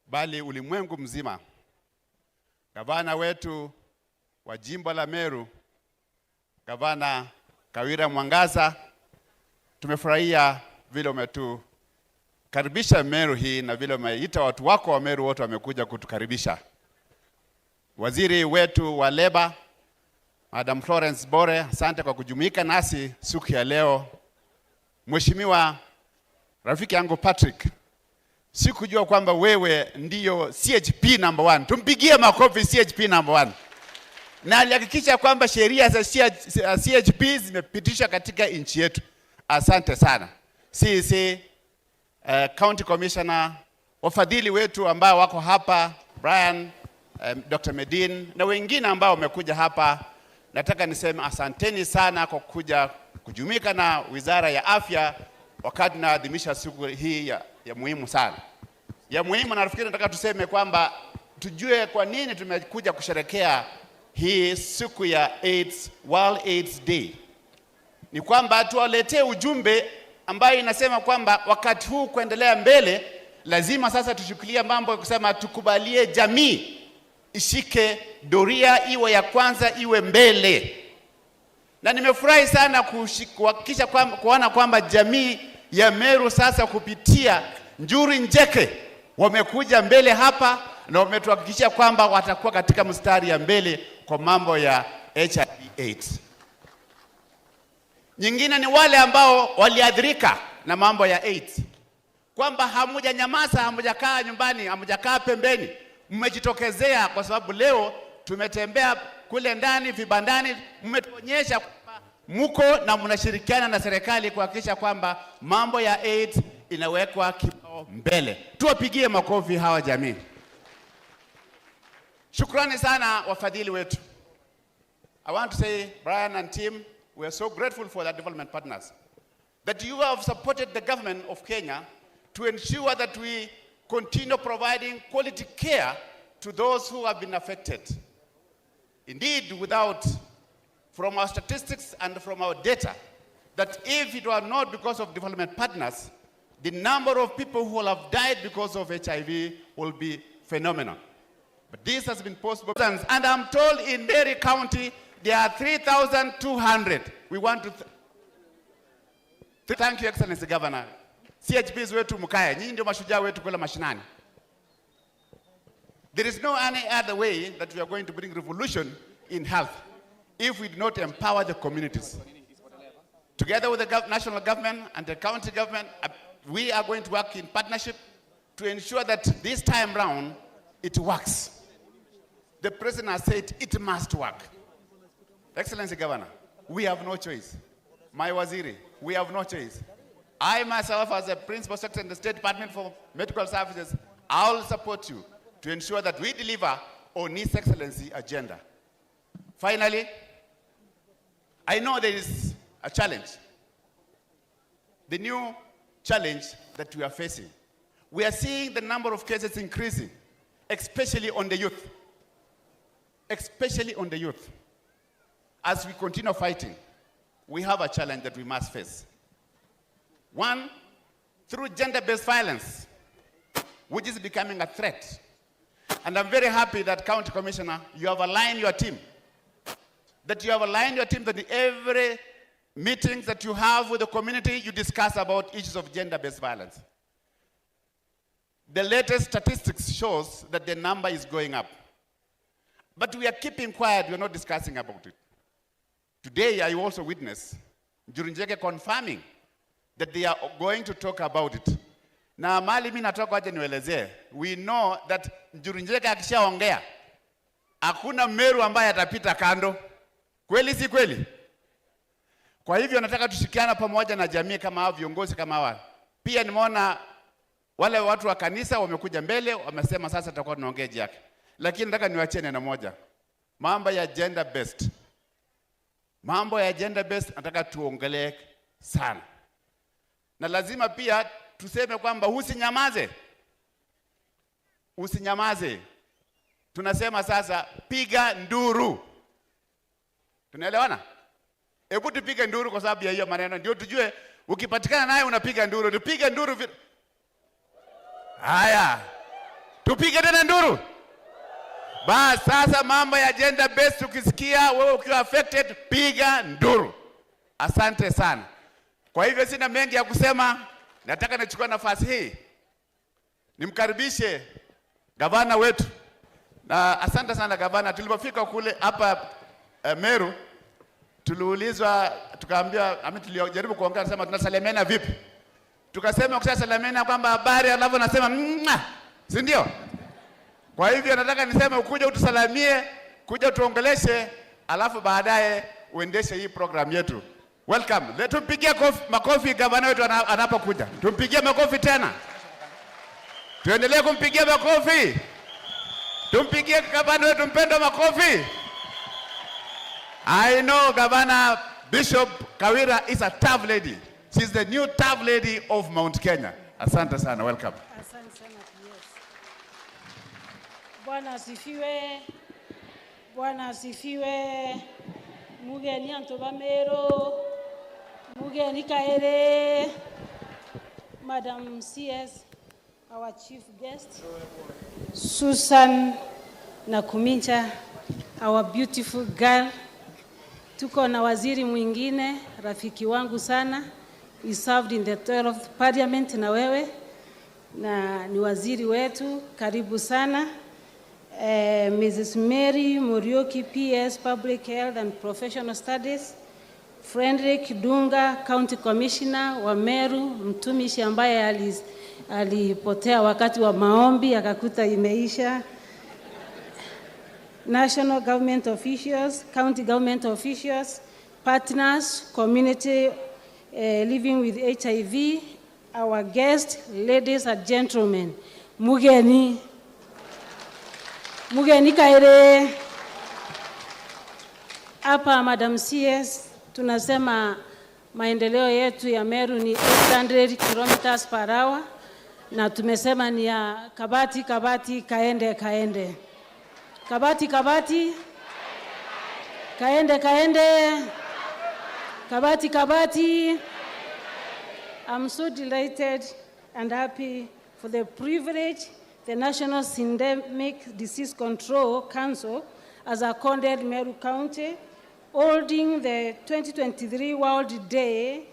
bali ulimwengu mzima. Gavana wetu wa jimbo la Meru, Gavana Kawira Mwangaza, tumefurahia vile umetukaribisha Meru hii na vile umeita watu wako wa Meru wote wamekuja kutukaribisha. Waziri wetu wa Leba, Madam Florence Bore, asante kwa kujumuika nasi siku ya leo. Mheshimiwa rafiki yangu Patrick, sikujua kwamba wewe ndio C H P number one. Tumpigie makofi C H P number one. Na alihakikisha kwamba sheria za C H, C H P zimepitishwa katika nchi yetu. Asante sana. C C, eh, County Commissioner, wafadhili wetu ambao wako hapa, Brian, eh, Doctor Medin, na wengine ambao wamekuja hapa, nataka niseme asanteni sana kwa kuja kujumuika na Wizara ya Afya wakati tunaadhimisha siku hii ya, ya muhimu sana. Ya muhimu, na nafikiri nataka tuseme kwamba tujue kwa nini tumekuja kusherekea hii siku ya AIDS, World AIDS Day. Ni kwamba tuwaletee ujumbe ambayo inasema kwamba wakati huu kuendelea mbele, lazima sasa tushikilie mambo ya kusema tukubalie jamii ishike doria, iwe ya kwanza, iwe mbele. Na nimefurahi sana kushi-, kuhakikisha kwamba, kuona kwamba jamii ya Meru sasa kupitia Njuri Njeke wamekuja mbele hapa na wametuhakikishia kwamba watakuwa katika mstari ya mbele kwa mambo ya H I V AIDS. Nyingine ni wale ambao waliathirika na mambo ya AIDS, kwamba hamujanyamaza, hamujakaa nyumbani, hamujakaa pembeni, mmejitokezea, kwa sababu leo tumetembea kule ndani vibandani, mmetuonyesha kwamba mko na mnashirikiana na serikali kuhakikisha kwamba mambo ya AIDS inawekwa kipao mbele. Tuwapigie makofi hawa jamii. Shukrani sana wafadhili wetu. I want to say, Brian and team, we are so grateful for the development partners that you have supported the government of Kenya to ensure that we continue providing quality care to those who have been affected. Indeed, without, from our statistics and from our data, that if it were not because of development partners, the number of people who will have died because of H I V will be phenomenal. But this has been possible. And I'm told in Nyeri County, there are three thousand two hundred. We want to th-, th-, thank you, Excellency Governor. C H Ps wetu mkae, nyinyi ndio mashujaa wetu kule mashinani. There is no any other way that we are going to bring revolution in health if we do not empower the communities. Together with the gov-, national government and the county government, uh, we are going to work in partnership to ensure that this time round it works. The president has said it must work. Excellency Governor, we have no choice. My Waziri, we have no choice. I myself, as a Principal Secretary in the State Department for Medical Services, I will support you to ensure that we deliver on His Excellency agenda. Finally, I know there is a challenge. The new challenge that we are facing, we are seeing the number of cases increasing, especially on the youth. Especially on the youth. As we continue fighting, we have a challenge that we must face. One, through gender-based violence, which is becoming a threat. And I'm very happy that County Commissioner, you have aligned your team. That you have aligned your team, that in every meetings that you have with the community, you discuss about issues of gender-based violence. The latest statistics shows that the number is going up. But we are keeping quiet, we are not discussing about it. Today, I also witness Njuri Njeke confirming that they are going to talk about it. Na mali mimi natoka, wacha niwaelezee. We know that Njuri Njeke akishaongea, hakuna Mmeru ambaye atapita kando. Kweli si kweli? Kwa hivyo nataka tushirikiane pamoja na jamii kama hao, viongozi kama hawa. Pia nimeona wale watu wa kanisa wamekuja mbele, wamesema sasa tutakuwa tunaongea juu yake. Lakini nataka niwaachie neno moja. Mambo ya gender based. Mambo ya gender based nataka tuongelee sana, na lazima pia tuseme kwamba usinyamaze, usinyamaze. Tunasema sasa, piga nduru. Tunaelewana? Hebu tupige nduru kwa sababu ya hiyo maneno, ndio tujue ukipatikana naye unapiga nduru. Tupige nduru vi- Haya, tupige tena nduru. Bas, sasa mambo ya gender based, ukisikia wewe ukiwa affected, piga nduru. Asante sana. Kwa hivyo sina mengi ya kusema, nataka nichukue nafasi hii nimkaribishe gavana wetu. Na asante sana gavana, tulipofika kule hapa eh, Meru, tuliulizwa, tukaambiwa, ami tulijaribu kuongea, sema tunasalimiana vipi? Tukasema ukishasalimiana kwamba habari, alafu nasema mwa, si ndio? Kwa hivyo nataka niseme ukuje utusalimie, kuja utuongeleshe, alafu baadaye uendeshe hii program yetu. Welcome. Le- Tumpigie kofi, makofi gavana wetu ana- anapokuja. Tumpigie makofi tena. Tuendelee kumpigia makofi. Tumpigie gavana wetu mpendwa makofi. I know Governor Bishop Kawira is a tough lady. She's the new tough lady of Mount Kenya. Asante sana, welcome. Asante sana, P S. Bwana asifiwe. Bwana asifiwe. Mugeni antu ba Meru. Mugeni kairi. Madam C S, our chief guest. Susan Nakumincha, our beautiful girl. Tuko na waziri mwingine, rafiki wangu sana. He served in the twelfth parliament na wewe, na ni waziri wetu. Karibu sana. Eh, Missus Mary Muriuki, P S, Public Health and Professional Studies. Frederick Dunga, County Commissioner wa Meru, mtumishi ambaye ali- alipotea wakati wa maombi akakuta imeisha. National government officials, county government officials, partners, community, eh, living with H I V, our guest, ladies and gentlemen, mugeni, mugeni kairi. Hapa, Madam C S, tunasema maendeleo yetu ya Meru ni eight hundred kilometers per hour, na tumesema ni ya kabati, kabati, kaende, kaende. Kabati, kabati. Kaende, kaende. Kabati, kabati. I'm so delighted and happy for the privilege the National Syndemic Disease Control Council has accorded Meru County, holding the twenty twenty-three World Day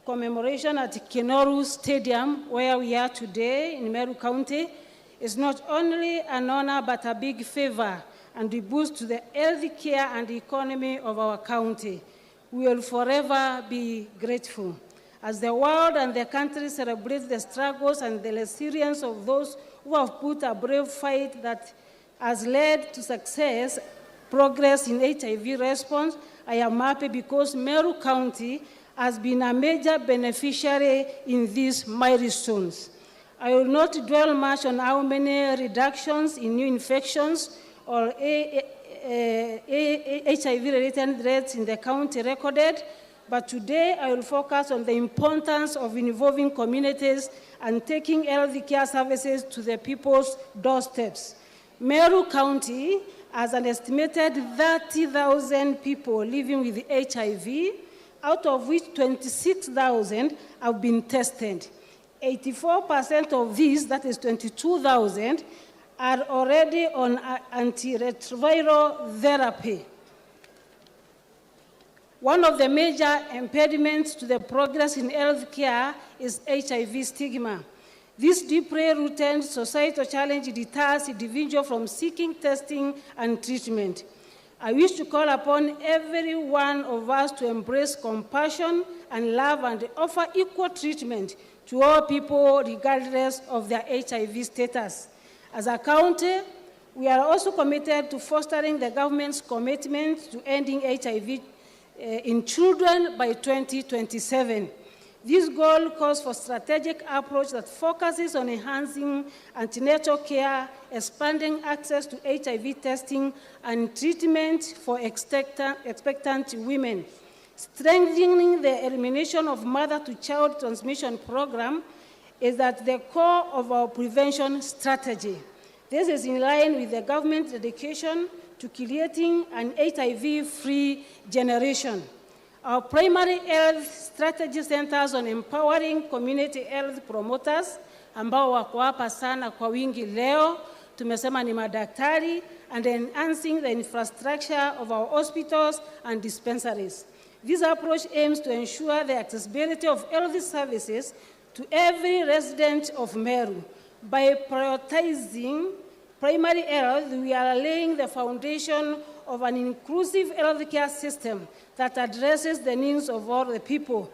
commemoration at Kinoru Stadium, where we are today in Meru County, is not only an honor but a big favor and a boost to the health care and economy of our county. We will forever be grateful. As the world and the country celebrate the struggles and the resilience of those who have put a brave fight that has led to success, progress in H I V response, I am happy because Meru County has been a major beneficiary in these milestones. I will not dwell much on how many reductions in new infections or A- A- A- A- H I V related deaths in the county recorded, but today I will focus on the importance of involving communities and taking health care services to the people's doorsteps. Meru County has an estimated thirty thousand people living with H I V, out of which twenty-six thousand have been tested. Eighty-four percent of these, that is twenty-two thousand, are already on a- antiretroviral therapy. One of the major impediments to the progress in healthcare is H I V stigma. This deeply rooted societal challenge deters individuals from seeking testing and treatment. I wish to call upon every one of us to embrace compassion and love and offer equal treatment to all people regardless of their H I V status. As a county, we are also committed to fostering the government's commitment to ending H I V, eh, in children by twenty twenty-seven. This goal calls for strategic approach that focuses on enhancing antenatal care, expanding access to H I V testing and treatment for expecta-, expectant women, strengthening the elimination of mother-to-child transmission program is at the core of our prevention strategy. This is in line with the government's dedication to creating an H I V-free generation. Our primary health strategy centers on empowering community health promoters ambao wako hapa sana kwa wingi leo. Tumesema ni madaktari, and enhancing the infrastructure of our hospitals and dispensaries. This approach aims to ensure the accessibility of health services to every resident of Meru. By prioritizing primary health, we are laying the foundation of an inclusive healthcare system that addresses the needs of all the people.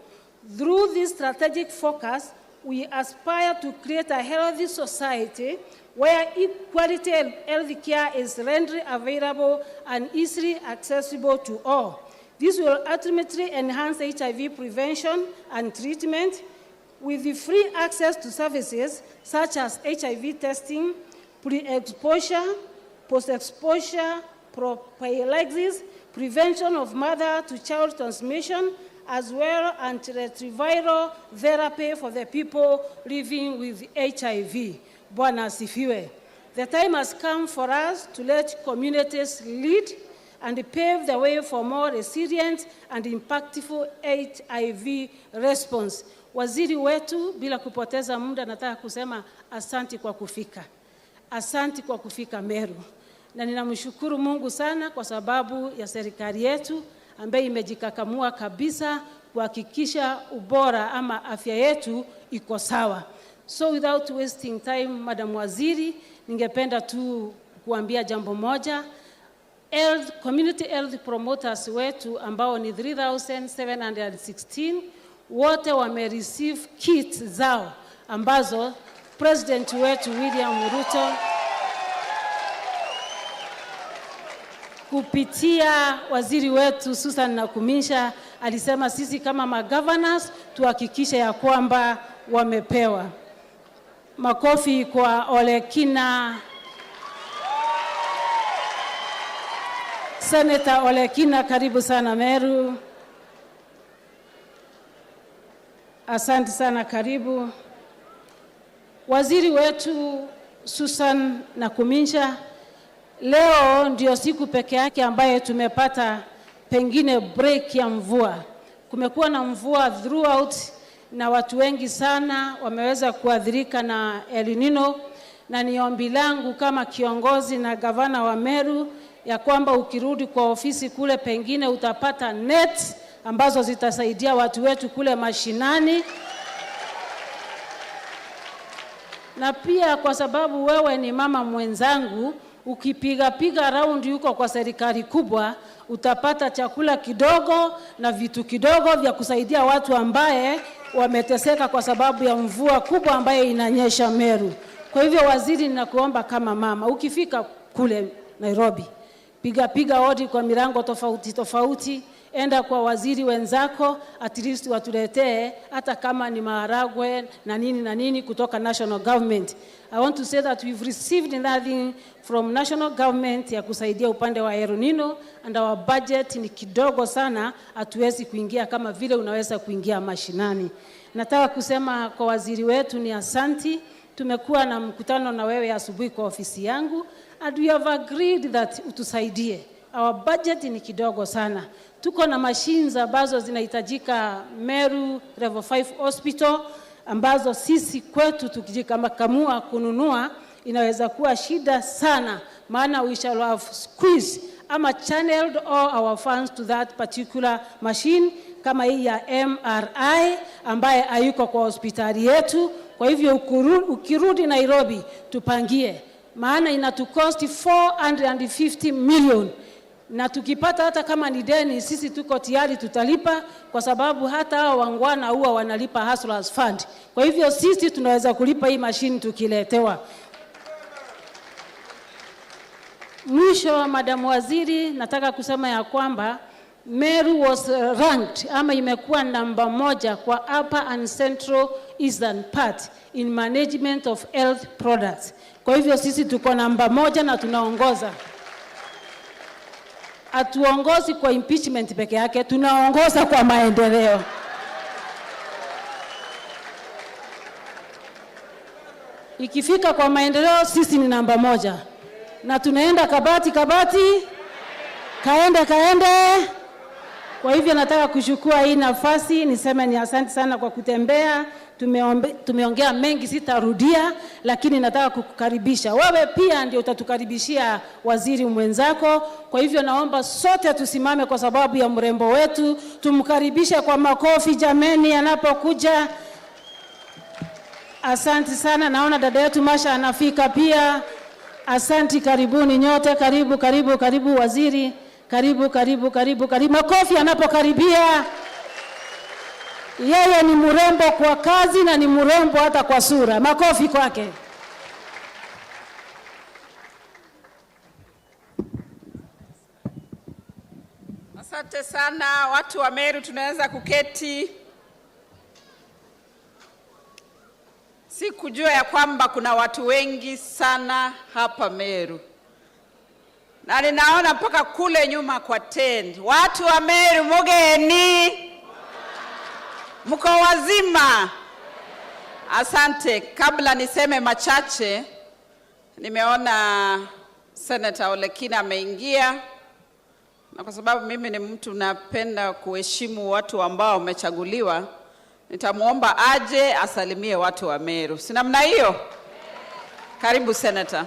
Through this strategic focus, we aspire to create a healthy society where equality health care is readily available and easily accessible to all. This will ultimately enhance H I V prevention and treatment, with free access to services such as H I V testing, pre-exposure, post-exposure prophylaxis, prevention of mother-to-child transmission, as well as antiretroviral therapy for the people living with H I V. Bwana asifiwe. The time has come for us to let communities lead and pave the way for more resilient and impactful H I V response. Waziri wetu, bila kupoteza muda, nataka kusema asanti kwa kufika. Asanti kwa kufika Meru. Na ninamshukuru Mungu sana kwa sababu ya serikali yetu ambayo imejikakamua kabisa kuhakikisha ubora ama afya yetu iko sawa. So without wasting time, Madam Waziri, ningependa tu kuambia jambo moja. Health, community health promoters wetu ambao ni three thousand seven hundred sixteen, wote wame receive kits zao ambazo President wetu William Ruto kupitia waziri wetu Susan Nakuminsha alisema sisi kama magovernors tuhakikishe ya kwamba wamepewa. Makofi kwa Olekina. Senator Olekina, karibu sana Meru. Asante sana, karibu. Waziri wetu Susan Nakuminsha, leo ndio siku peke yake ambaye tumepata pengine break ya mvua. Kumekuwa na mvua throughout na watu wengi sana wameweza kuathirika na El Nino, na ni ombi langu kama kiongozi na gavana wa Meru ya kwamba ukirudi kwa ofisi kule, pengine utapata net ambazo zitasaidia watu wetu kule mashinani. Na pia kwa sababu wewe ni mama mwenzangu, ukipiga piga round huko kwa serikali kubwa, utapata chakula kidogo na vitu kidogo vya kusaidia watu ambaye wameteseka kwa sababu ya mvua kubwa ambaye inanyesha Meru. Kwa hivyo, waziri, ninakuomba kama mama, ukifika kule Nairobi, piga piga hodi kwa milango tofauti tofauti, enda kwa waziri wenzako, at least watuletee hata kama ni maharagwe na nini na nini kutoka national government. I want to say that we've received nothing from national government ya kusaidia upande wa El Nino, and our budget ni kidogo sana, hatuwezi kuingia kama vile unaweza kuingia mashinani. Nataka kusema kwa waziri wetu ni asanti. Tumekuwa na mkutano na wewe asubuhi kwa ofisi yangu, and we have agreed that utusaidie. Our budget ni kidogo sana. Tuko na machines ambazo zinahitajika Meru Level five Hospital, ambazo sisi kwetu tukijikakamua kununua inaweza kuwa shida sana, maana we shall have squeezed ama channeled all our funds to that particular machine, kama hii ya M R I ambaye hayuko kwa hospitali yetu. Kwa hivyo ukuru-, ukirudi Nairobi, tupangie, maana inatucost four hundred and fifty million, na tukipata hata kama ni deni, sisi tuko tayari tutalipa, kwa sababu hata hao wangwana huwa wanalipa Hustlers Fund. Kwa hivyo sisi tunaweza kulipa hii machine tukiletewa. Mwisho, Madam Waziri, nataka kusema ya kwamba Meru was, uh, ranked ama imekuwa namba moja kwa Upper and Central Eastern part in management of health products. Kwa hivyo sisi tuko namba moja na tunaongoza. Hatuongozi kwa impeachment peke yake, tunaongoza kwa maendeleo. Ikifika kwa maendeleo, sisi ni namba moja. Na tunaenda kabati, kabati, kaende, kaende. Kwa hivyo nataka kuchukua hii nafasi, niseme ni asante sana kwa kutembea. Tumeombe-, tumeongea mengi, sitarudia, lakini nataka kukukaribisha. Wewe pia ndio utatukaribishia waziri mwenzako. Kwa hivyo naomba sote tusimame kwa sababu ya mrembo wetu. Tumkaribishe kwa makofi jameni, anapokuja. Asanti sana, naona dada yetu Masha anafika pia. Asanti, karibuni nyote, karibu, karibu, karibu waziri. Karibu, karibu, karibu, karibu. Makofi anapokaribia. Yeye ni mrembo kwa kazi na ni mrembo hata kwa sura. Makofi kwake. Asante sana, watu wa Meru, tunaweza kuketi. Sikujua ya kwamba kuna watu wengi sana hapa Meru. Na ninaona mpaka kule nyuma kwa tent. Watu wa Meru, mugeni? Mko wazima? Asante. Kabla niseme machache, nimeona Senator Ole Kina ameingia. Na kwa sababu mimi ni mtu napenda kuheshimu watu ambao wamechaguliwa, nitamwomba aje asalimie watu wa Meru. Si namna hiyo? Karibu, Senator.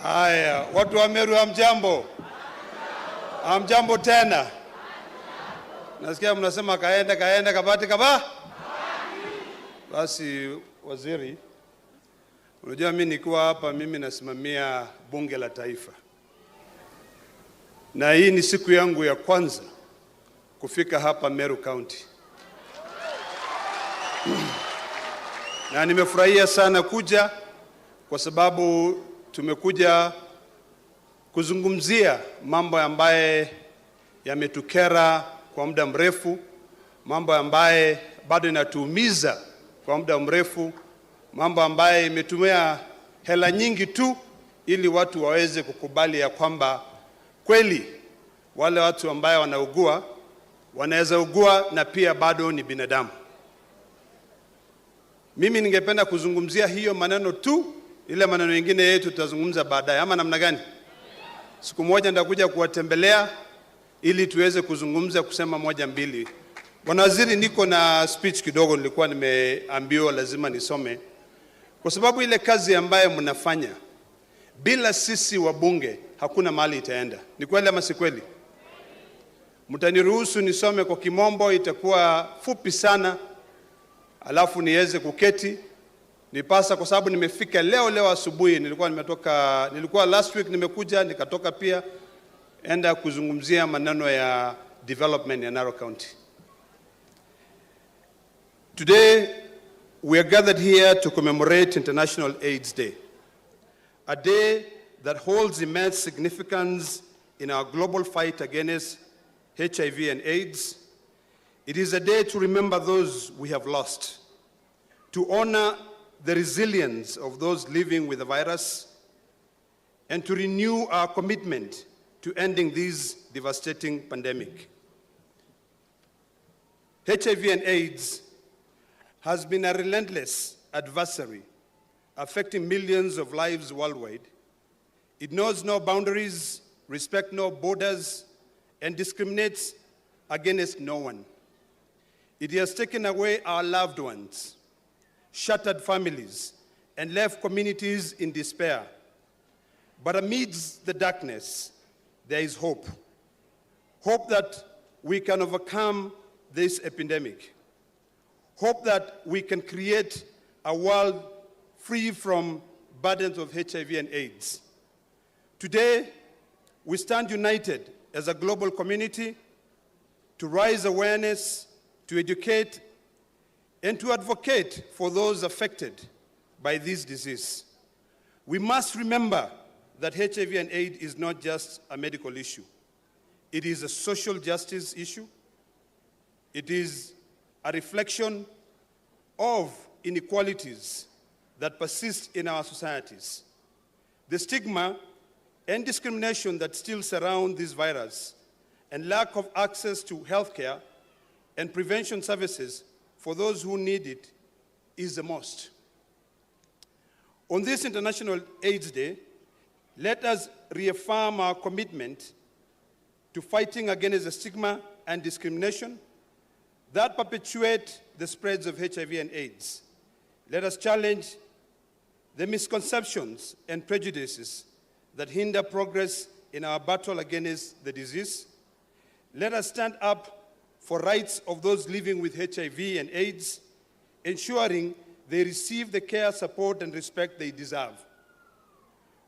Haya, watu wa Meru, hamjambo? Hamjambo tena? Nasikia mnasema kaende, kaende, kabati, kaba. Basi, waziri, unajua mimi nikiwa hapa, mimi nasimamia bunge la taifa. Na hii ni siku yangu ya kwanza kufika hapa Meru County. Na nimefurahia sana kuja kwa sababu tumekuja kuzungumzia mambo ambaye yametukera kwa muda mrefu, mambo ambaye bado inatuumiza kwa muda mrefu, mambo ambaye imetumia hela nyingi tu ili watu waweze kukubali ya kwamba kweli wale watu ambaye wanaugua, wanaweza ugua na pia bado ni binadamu. Mimi ningependa kuzungumzia hiyo maneno tu, ile maneno ingine yetu tutazungumza baadaye, ama namna gani? Siku moja nitakuja kuwatembelea ili tuweze kuzungumza, kusema moja mbili. Bwana Waziri, niko na speech kidogo nilikuwa nimeambiwa lazima nisome, kwa sababu ile kazi ambayo mnafanya, bila sisi wabunge, hakuna mahali itaenda. Ni kweli ama si kweli? Mtaniruhusu nisome kwa Kimombo, itakuwa fupi sana, alafu niweze kuketi. Nipasa kwa sababu nimefika leo, leo asubuhi, nilikuwa nimetoka, nilikuwa last week nimekuja, nikatoka pia, enda kuzungumzia maneno ya development ya Narok County. Today, we are gathered here to commemorate International AIDS Day, a day that holds immense significance in our global fight against H I V and AIDS. It is a day to remember those we have lost, to honor the resilience of those living with the virus, and to renew our commitment to ending this devastating pandemic. H I V and AIDS has been a relentless adversary affecting millions of lives worldwide. It knows no boundaries, respects no borders, and discriminates against no one. It has taken away our loved ones, shattered families, and left communities in despair. But amidst the darkness, there is hope. Hope that we can overcome this epidemic. Hope that we can create a world free from burdens of H I V and AIDS. Today, We stand united as a global community to raise awareness, to educate, and to advocate for those affected by this disease. We must remember that H I V and AIDS is not just a medical issue. It is a social justice issue. It is a reflection of inequalities that persist in our societies. The stigma and discrimination that still surround this virus and lack of access to healthcare and prevention services for those who need it is the most. On this International AIDS Day, let us reaffirm our commitment to fighting against the stigma and discrimination that perpetuate the spreads of H I V and AIDS. Let us challenge the misconceptions and prejudices that hinder progress in our battle against the disease. Let us stand up for rights of those living with H I V and AIDS, ensuring they receive the care, support, and respect they deserve.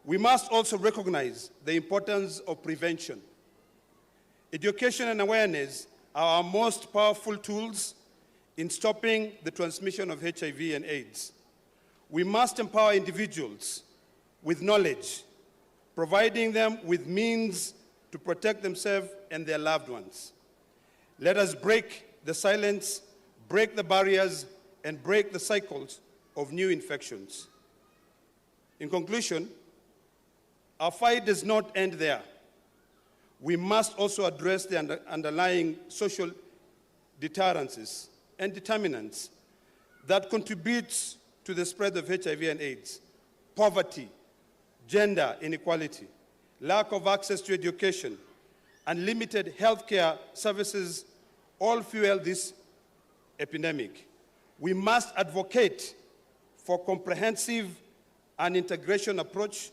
We must also recognize the importance of prevention. Education and awareness are our most powerful tools in stopping the transmission of H I V and AIDS. We must empower individuals with knowledge, providing them with means to protect themselves and their loved ones. Let us break the silence, break the barriers, and break the cycles of new infections. In conclusion, our fight does not end there. We must also address the under-, underlying social deterrences and determinants that contributes to the spread of H I V and AIDS. Poverty, gender inequality, lack of access to education, and limited healthcare services all fuel this epidemic. We must advocate for comprehensive and integration approach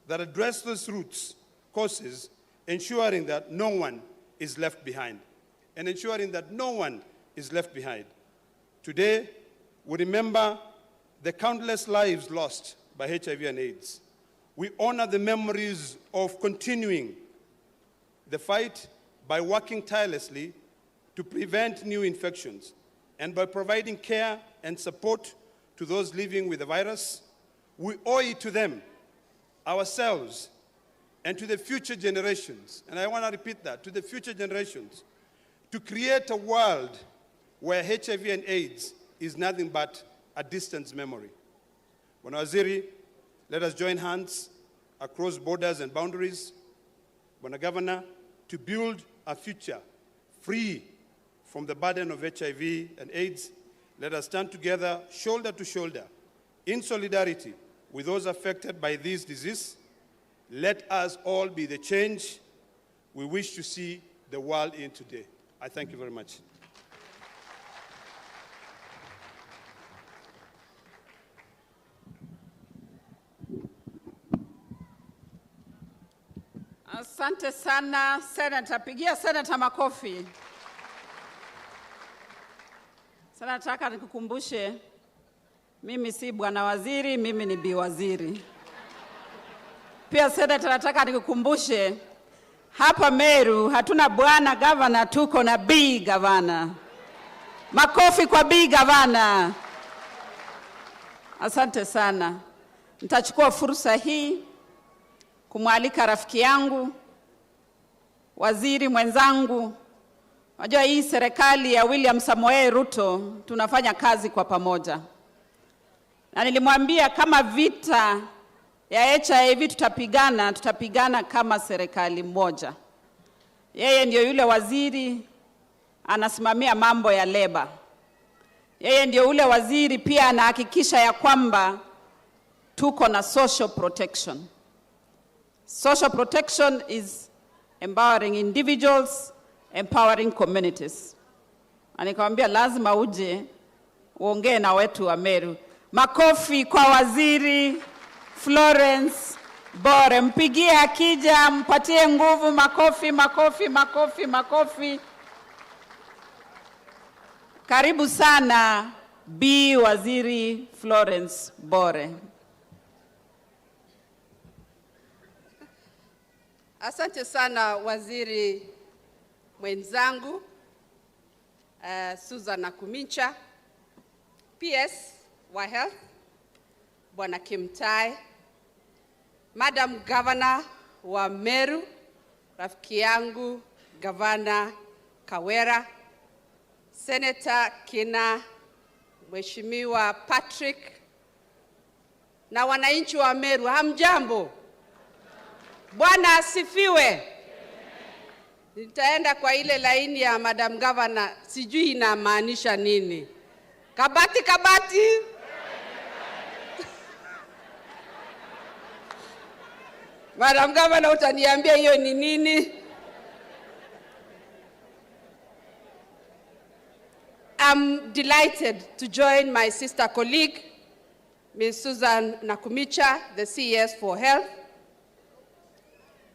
that address those roots causes, ensuring that no one is left behind, and ensuring that no one is left behind. Today, we remember the countless lives lost by H I V and AIDS. We honor the memories of continuing the fight by working tirelessly to prevent new infections and by providing care and support to those living with the virus. We owe it to them, ourselves, and to the future generations, and I wanna repeat that, to the future generations, to create a world where H I V and AIDS is nothing but a distant memory. Bwana Waziri, let us join hands across borders and boundaries, Bwana Governor, to build a future free from the burden of H I V and AIDS. Let us stand together, shoulder to shoulder, in solidarity with those affected by this disease. Let us all be the change we wish to see the world in today. I thank you very much. Asante sana, Senator. Pigia Senator makofi. Senator, nataka nikukumbushe, mimi si bwana waziri, mimi ni bi waziri. Pia, Senator, nataka nikukumbushe, hapa Meru hatuna bwana gavana, tuko na bi gavana. Makofi kwa bi gavana. Asante sana. Nitachukua fursa hii kumwalika rafiki yangu, waziri mwenzangu. Unajua, hii serikali ya William Samoei Ruto tunafanya kazi kwa pamoja, na nilimwambia kama vita ya H I V tutapigana, tutapigana kama serikali moja. Yeye ndio yule waziri anasimamia mambo ya labor. Yeye ndio ule waziri pia anahakikisha ya kwamba tuko na social protection. Social protection is empowering individuals, empowering communities. Na nikamwambia, "Lazima uje uongee na wetu wa Meru." Makofi kwa Waziri Florence Bore. Mpigie akija, mpatie nguvu. Makofi, makofi, makofi, makofi. Karibu sana, Bi Waziri Florence Bore. Asante sana waziri mwenzangu, eh, Susan Nakhumicha, P S wa Health, Bwana Kimtai, Madam Governor wa Meru, rafiki yangu Gavana Kawira, Senator Kina, Mheshimiwa Patrick, na wananchi wa Meru, hamjambo? Bwana asifiwe. Nitaenda kwa ile laini ya Madam Governor, sijui inamaanisha nini. Kabati, kabati. Madam Governor, utaniambia hiyo ni nini? I'm delighted to join my sister colleague, Miss Susan Nakhumicha, the C E S for Health,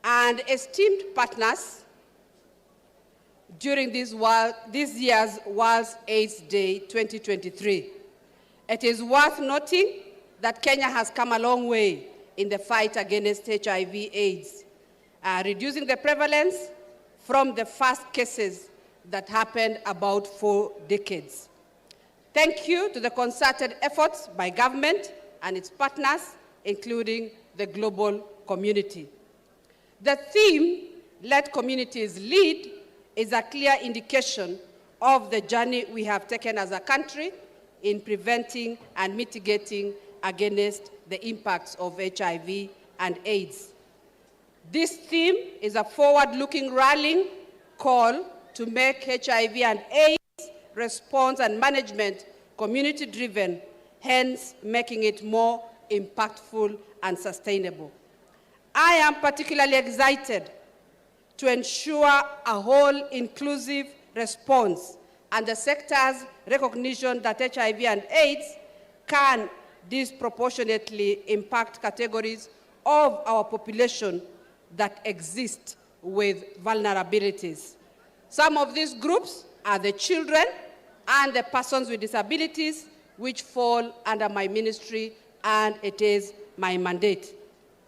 and esteemed partners during this, world, this year's World AIDS Day twenty twenty-three. It is worth noting that Kenya has come a long way in the fight against H I V AIDS, uh, reducing the prevalence from the first cases that happened about four decades. Thank you to the concerted efforts by government and its partners, including the global community. The theme, "Let Communities Lead," is a clear indication of the journey we have taken as a country in preventing and mitigating against the impacts of H I V and AIDS. This theme is a forward-looking rallying call to make H I V and AIDS response and management community-driven, hence making it more impactful and sustainable. I am particularly excited to ensure a whole inclusive response and the sector's recognition that H I V and AIDS can disproportionately impact categories of our population that exist with vulnerabilities. Some of these groups are the children and the persons with disabilities, which fall under my ministry, and it is my mandate.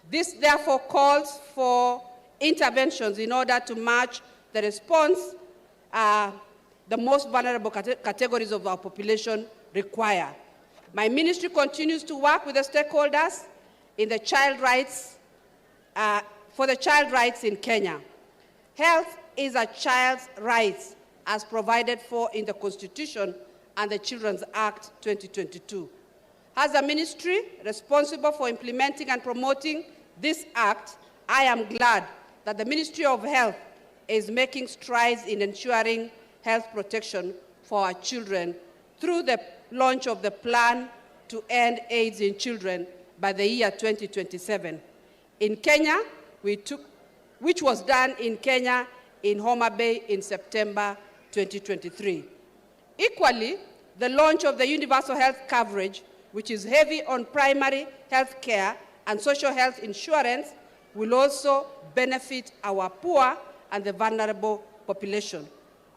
This therefore calls for interventions in order to match the response, uh, the most vulnerable cate-, categories of our population require. My ministry continues to work with the stakeholders in the child rights, uh, for the child rights in Kenya. Health is a child's rights as provided for in the Constitution and the Children's Act twenty twenty-two. As a ministry responsible for implementing and promoting this act, I am glad that the Ministry of Health is making strides in ensuring health protection for our children through the launch of the plan to end AIDS in children by the year twenty twenty-seven. In Kenya, we took, which was done in Kenya in Homa Bay in September twenty twenty-three. Equally, the launch of the universal health coverage, which is heavy on primary health care and social health insurance, will also benefit our poor and the vulnerable population.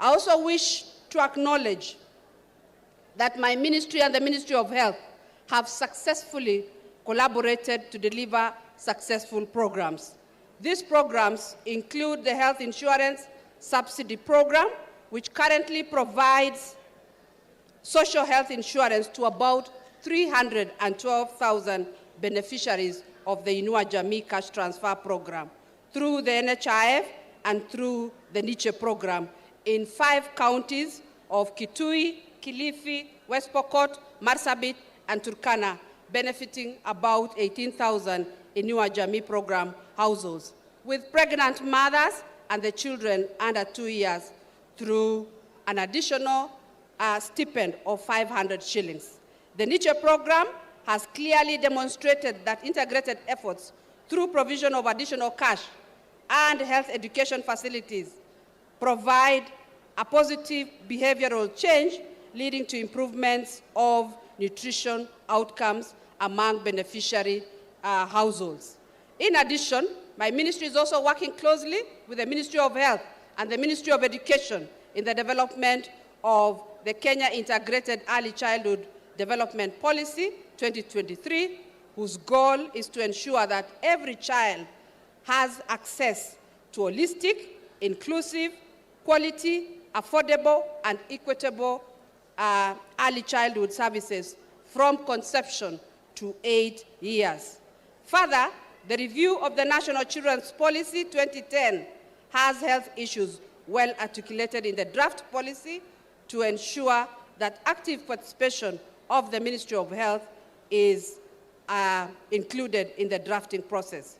I also wish to acknowledge that my ministry and the Ministry of Health have successfully collaborated to deliver successful programs. These programs include the Health Insurance Subsidy Program, which currently provides social health insurance to about three hundred and twelve thousand beneficiaries of the Inua Jamii Cash Transfer Program through the N H I F and through the Niche program in five counties of Kitui, Kilifi, West Pokot, Marsabit, and Turkana, benefiting about eighteen thousand Inua Jamii program households, with pregnant mothers and the children under two years through an additional, uh, stipend of five hundred shillings. The Niche program has clearly demonstrated that integrated efforts through provision of additional cash and health education facilities provide a positive behavioral change, leading to improvements of nutrition outcomes among beneficiary, uh, households. In addition, my ministry is also working closely with the Ministry of Health and the Ministry of Education in the development of the Kenya Integrated Early Childhood Development Policy twenty twenty-three, whose goal is to ensure that every child has access to holistic, inclusive, quality, affordable, and equitable, uh, early childhood services from conception to eight years. Further, the review of the National Children's Policy twenty ten has health issues well articulated in the draft policy to ensure that active participation of the Ministry of Health is, uh, included in the drafting process.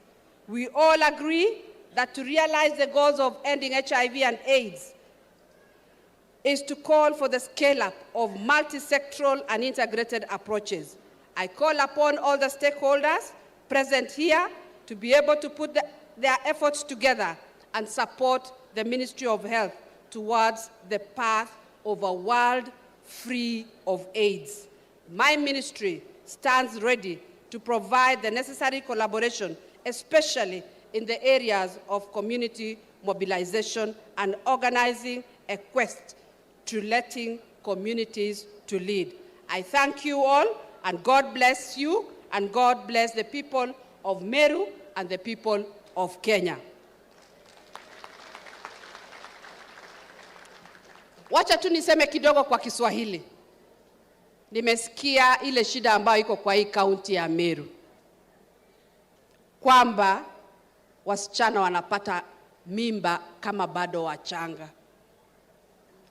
We all agree that to realize the goals of ending H I V and AIDS is to call for the scale-up of multi-sectoral and integrated approaches. I call upon all the stakeholders present here to be able to put the, their efforts together and support the Ministry of Health towards the path of a world free of AIDS. My ministry stands ready to provide the necessary collaboration, especially in the areas of community mobilization and organizing a quest to letting communities to lead. I thank you all, and God bless you, and God bless the people of Meru and the people of Kenya. Wacha tu niseme kidogo kwa Kiswahili. Nimesikia ile shida ambayo iko kwa hii kaunti ya Meru, kwamba wasichana wanapata mimba kama bado wachanga.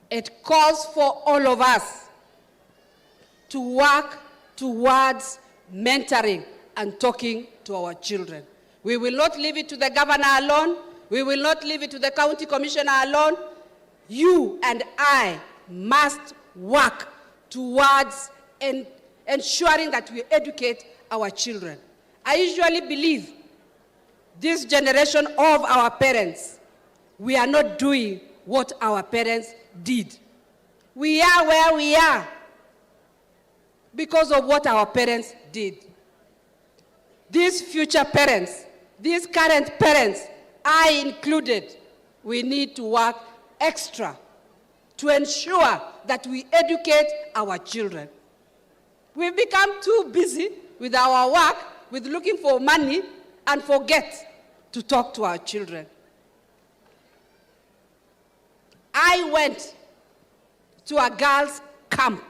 It calls for all of us to work towards mentoring and talking to our children. We will not leave it to the governor alone. We will not leave it to the county commissioner alone. You and I must work towards en-, ensuring that we educate our children. I usually believe this generation of our parents, we are not doing what our parents did. We are where we are because of what our parents did. These future parents, these current parents, I included, we need to work extra to ensure that we educate our children. We've become too busy with our work, with looking for money, and forget to talk to our children. I went to a girls' camp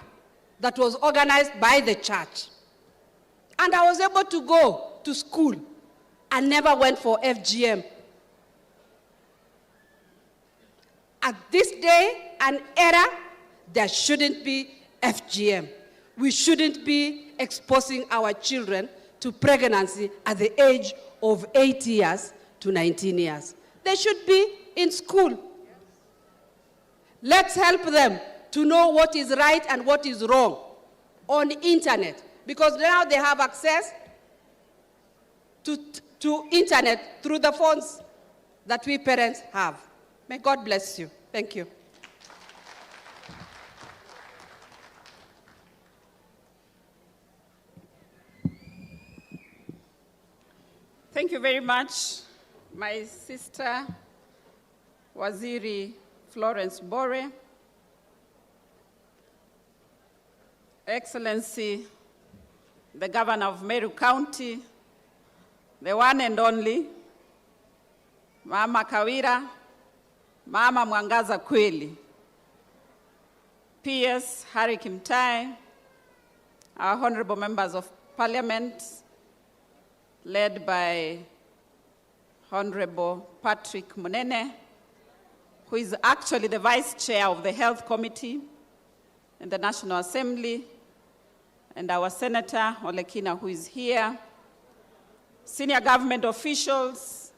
that was organized by the church, and I was able to go to school. I never went for F G M. At this day and era, there shouldn't be F G M. We shouldn't be exposing our children to pregnancy at the age of eight years to nineteen years. They should be in school. Let's help them to know what is right and what is wrong on internet, because now they have access to, to internet through the phones that we parents have. May God bless you. Thank you. Thank you very much, my sister, Waziri Florence Bore. Excellency, the Governor of Meru County, the one and only, Mama Kawira, Mama Mwangaza Kweli, P S Harry Kimtai, our honorable members of parliament, led by Honorable Patrick Munene, who is actually the Vice Chair of the Health Committee in the National Assembly, and our Senator Olekina, who is here, senior government officials,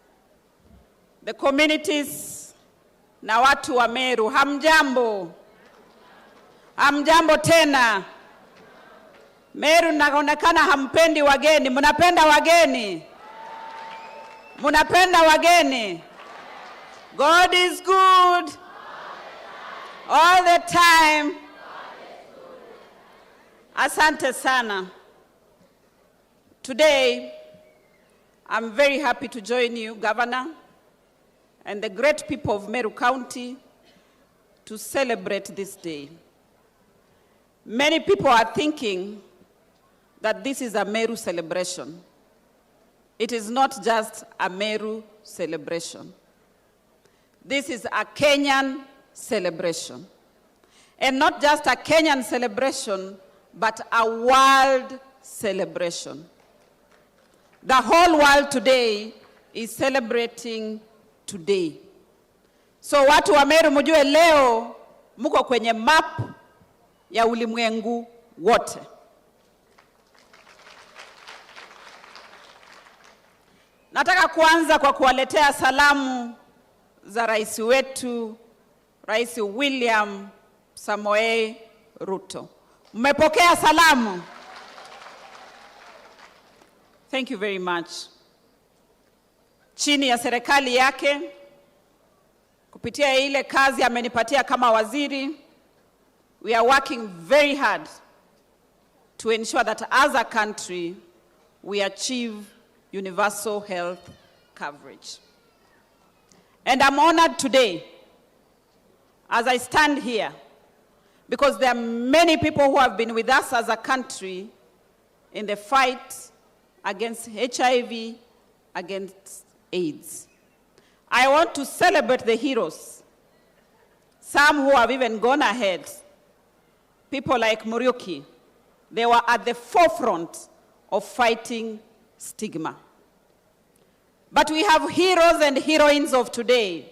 the communities, na watu wa Meru, hamjambo? Hamjambo tena? Meru, naonekana hampendi wageni. Mnapenda wageni? Mnapenda wageni? God is good all the time. Asante sana. Today, I'm very happy to join you, Governor, and the great people of Meru County to celebrate this day. Many people are thinking that this is a Meru celebration. It is not just a Meru celebration. This is a Kenyan celebration. And not just a Kenyan celebration, but a world celebration. The whole world today is celebrating today. So watu wa Meru, mjue leo mko kwenye map ya ulimwengu wote. Nataka kuanza kwa kuwaletea salamu za rais wetu, Rais William Samoei Ruto. Mmepokea salamu? Thank you very much. Chini ya serikali yake, kupitia ile kazi amenipatia kama waziri, we are working very hard to ensure that as a country we achieve universal health coverage. And I'm honored today as I stand here because there are many people who have been with us as a country in the fight against H I V, against AIDS. I want to celebrate the heroes, some who have even gone ahead, people like Muriuki. They were at the forefront of fighting stigma. But we have heroes and heroines of today.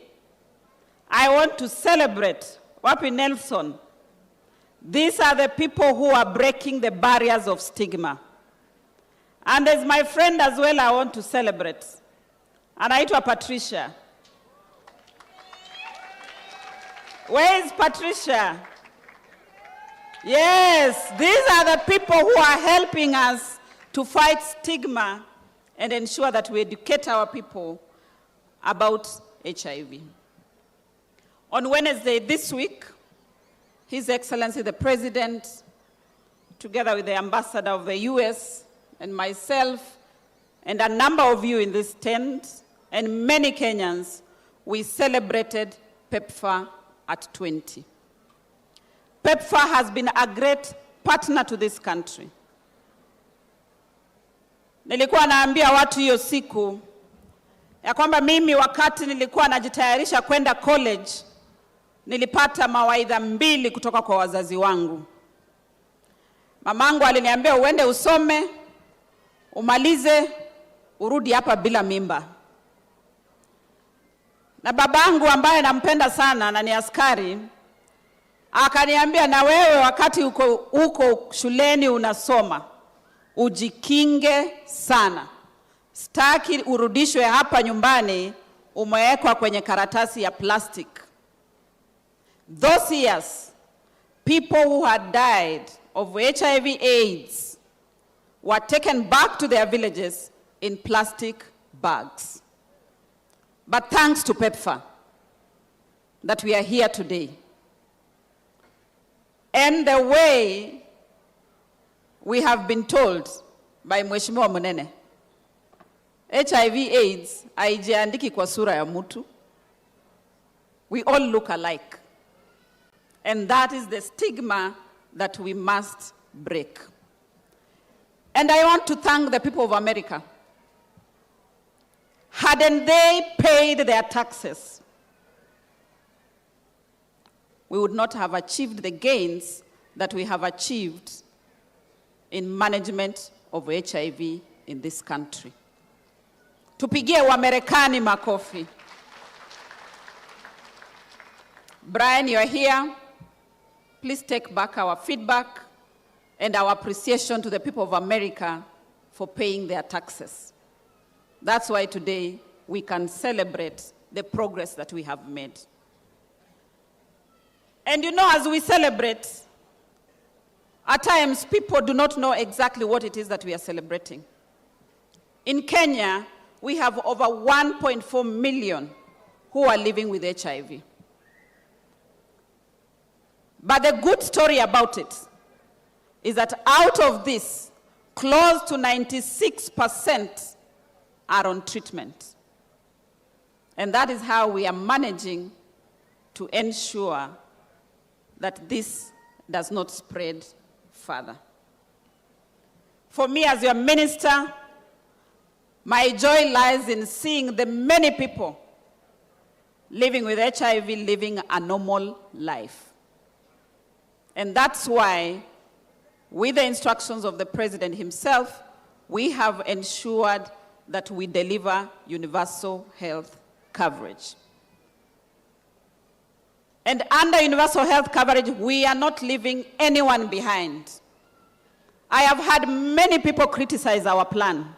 I want to celebrate. Wapi Nelson? These are the people who are breaking the barriers of stigma. And there's my friend as well I want to celebrate. Anaitwa Patricia. Where is Patricia? Yes, these are the people who are helping us to fight stigma and ensure that we educate our people about H I V. On Wednesday this week, His Excellency the President, together with the Ambassador of the U S and myself and a number of you in this tent and many Kenyans, we celebrated PEPFAR at twenty. PEPFAR has been a great partner to this country. Nilikuwa naambia watu hiyo siku ya kwamba mimi, wakati nilikuwa najitayarisha kwenda college, nilipata mawaidha mbili kutoka kwa wazazi wangu. Mamangu aliniambia, "Uende usome, umalize, urudi hapa bila mimba." Na babangu ambaye nampenda sana na ni askari, akaniambia, "Na wewe, wakati uko, uko shuleni unasoma, ujikinge sana. Sitaki urudishwe hapa nyumbani umewekwa kwenye karatasi ya plastic." Those years, people who had died of H I V AIDS were taken back to their villages in plastic bags. But thanks to PEPFAR that we are here today. And the way we have been told by Mheshimiwa Munene, H I V AIDS haijiandiki kwa sura ya mtu. We all look alike. And that is the stigma that we must break. And I want to thank the people of America. Hadn't they paid their taxes, we would not have achieved the gains that we have achieved in management of H I V in this country. Tupigie Wamarekani makofi. Brian, you are here. Please take back our feedback and our appreciation to the people of America for paying their taxes. That's why today we can celebrate the progress that we have made. And you know, as we celebrate, at times people do not know exactly what it is that we are celebrating. In Kenya, we have over one point four million who are living with H I V. But the good story about it is that out of this, close to ninety-six percent are on treatment. And that is how we are managing to ensure that this does not spread further. For me, as your minister, my joy lies in seeing the many people living with H I V living a normal life. And that's why, with the instructions of the President himself, we have ensured that we deliver universal health coverage. And under universal health coverage, we are not leaving anyone behind. I have heard many people criticize our plan.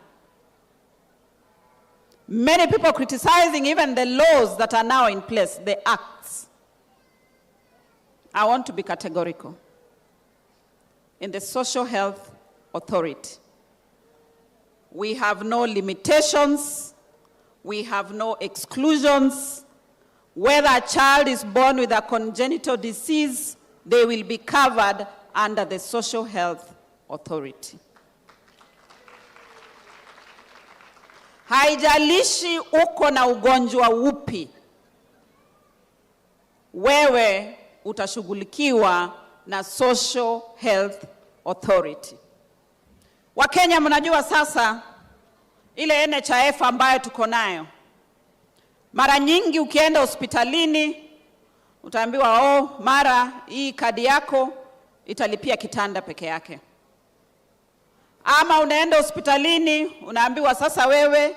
Many people criticizing even the laws that are now in place, the acts. I want to be categorical. In the Social Health Authority, we have no limitations, we have no exclusions. Whether a child is born with a congenital disease, they will be covered under the Social Health Authority. Haijalishi uko na ugonjwa upi, wewe utashughulikiwa na Social Health Authority. Wakenya, mnajua sasa ile N H I F ambayo tuko nayo, mara nyingi ukienda hospitalini utaambiwa, "Oh, mara hii kadi yako italipia kitanda peke yake." Ama unaenda hospitalini unaambiwa, "Sasa wewe,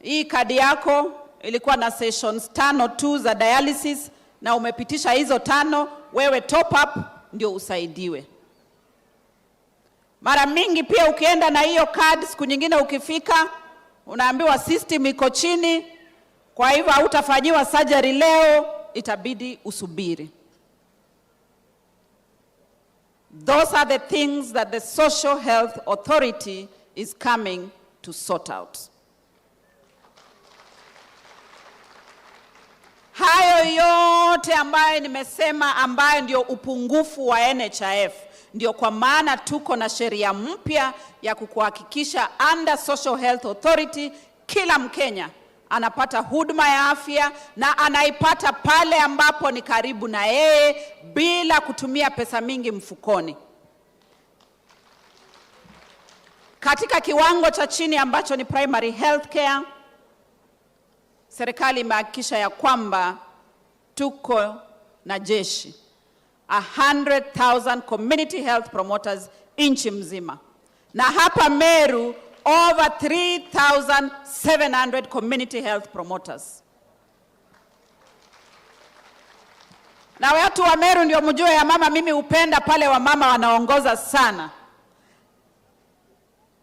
hii kadi yako ilikuwa na sessions tano tu za dialysis na umepitisha hizo tano, wewe top up ndio usaidiwe." Mara mingi pia ukienda na hiyo card, siku nyingine ukifika unaambiwa, "System iko chini, kwa hivyo hautafanyiwa surgery leo, itabidi usubiri." Those are the things that the Social Health Authority is coming to sort out. Hayo yote ambayo nimesema, ambayo ndio upungufu wa N H I F, ndio kwa maana tuko na sheria mpya ya kukuhakikisha under Social Health Authority kila Mkenya anapata huduma ya afya na anaipata pale ambapo ni karibu na yeye bila kutumia pesa mingi mfukoni. Katika kiwango cha chini ambacho ni primary health care, serikali imehakikisha ya kwamba tuko na jeshi, a hundred thousand community health promoters nchi mzima. Na hapa Meru, over three thousand seven hundred community health promoters. Na watu wa Meru ndio mjue ya mama, mimi hupenda pale wamama wanaongoza sana.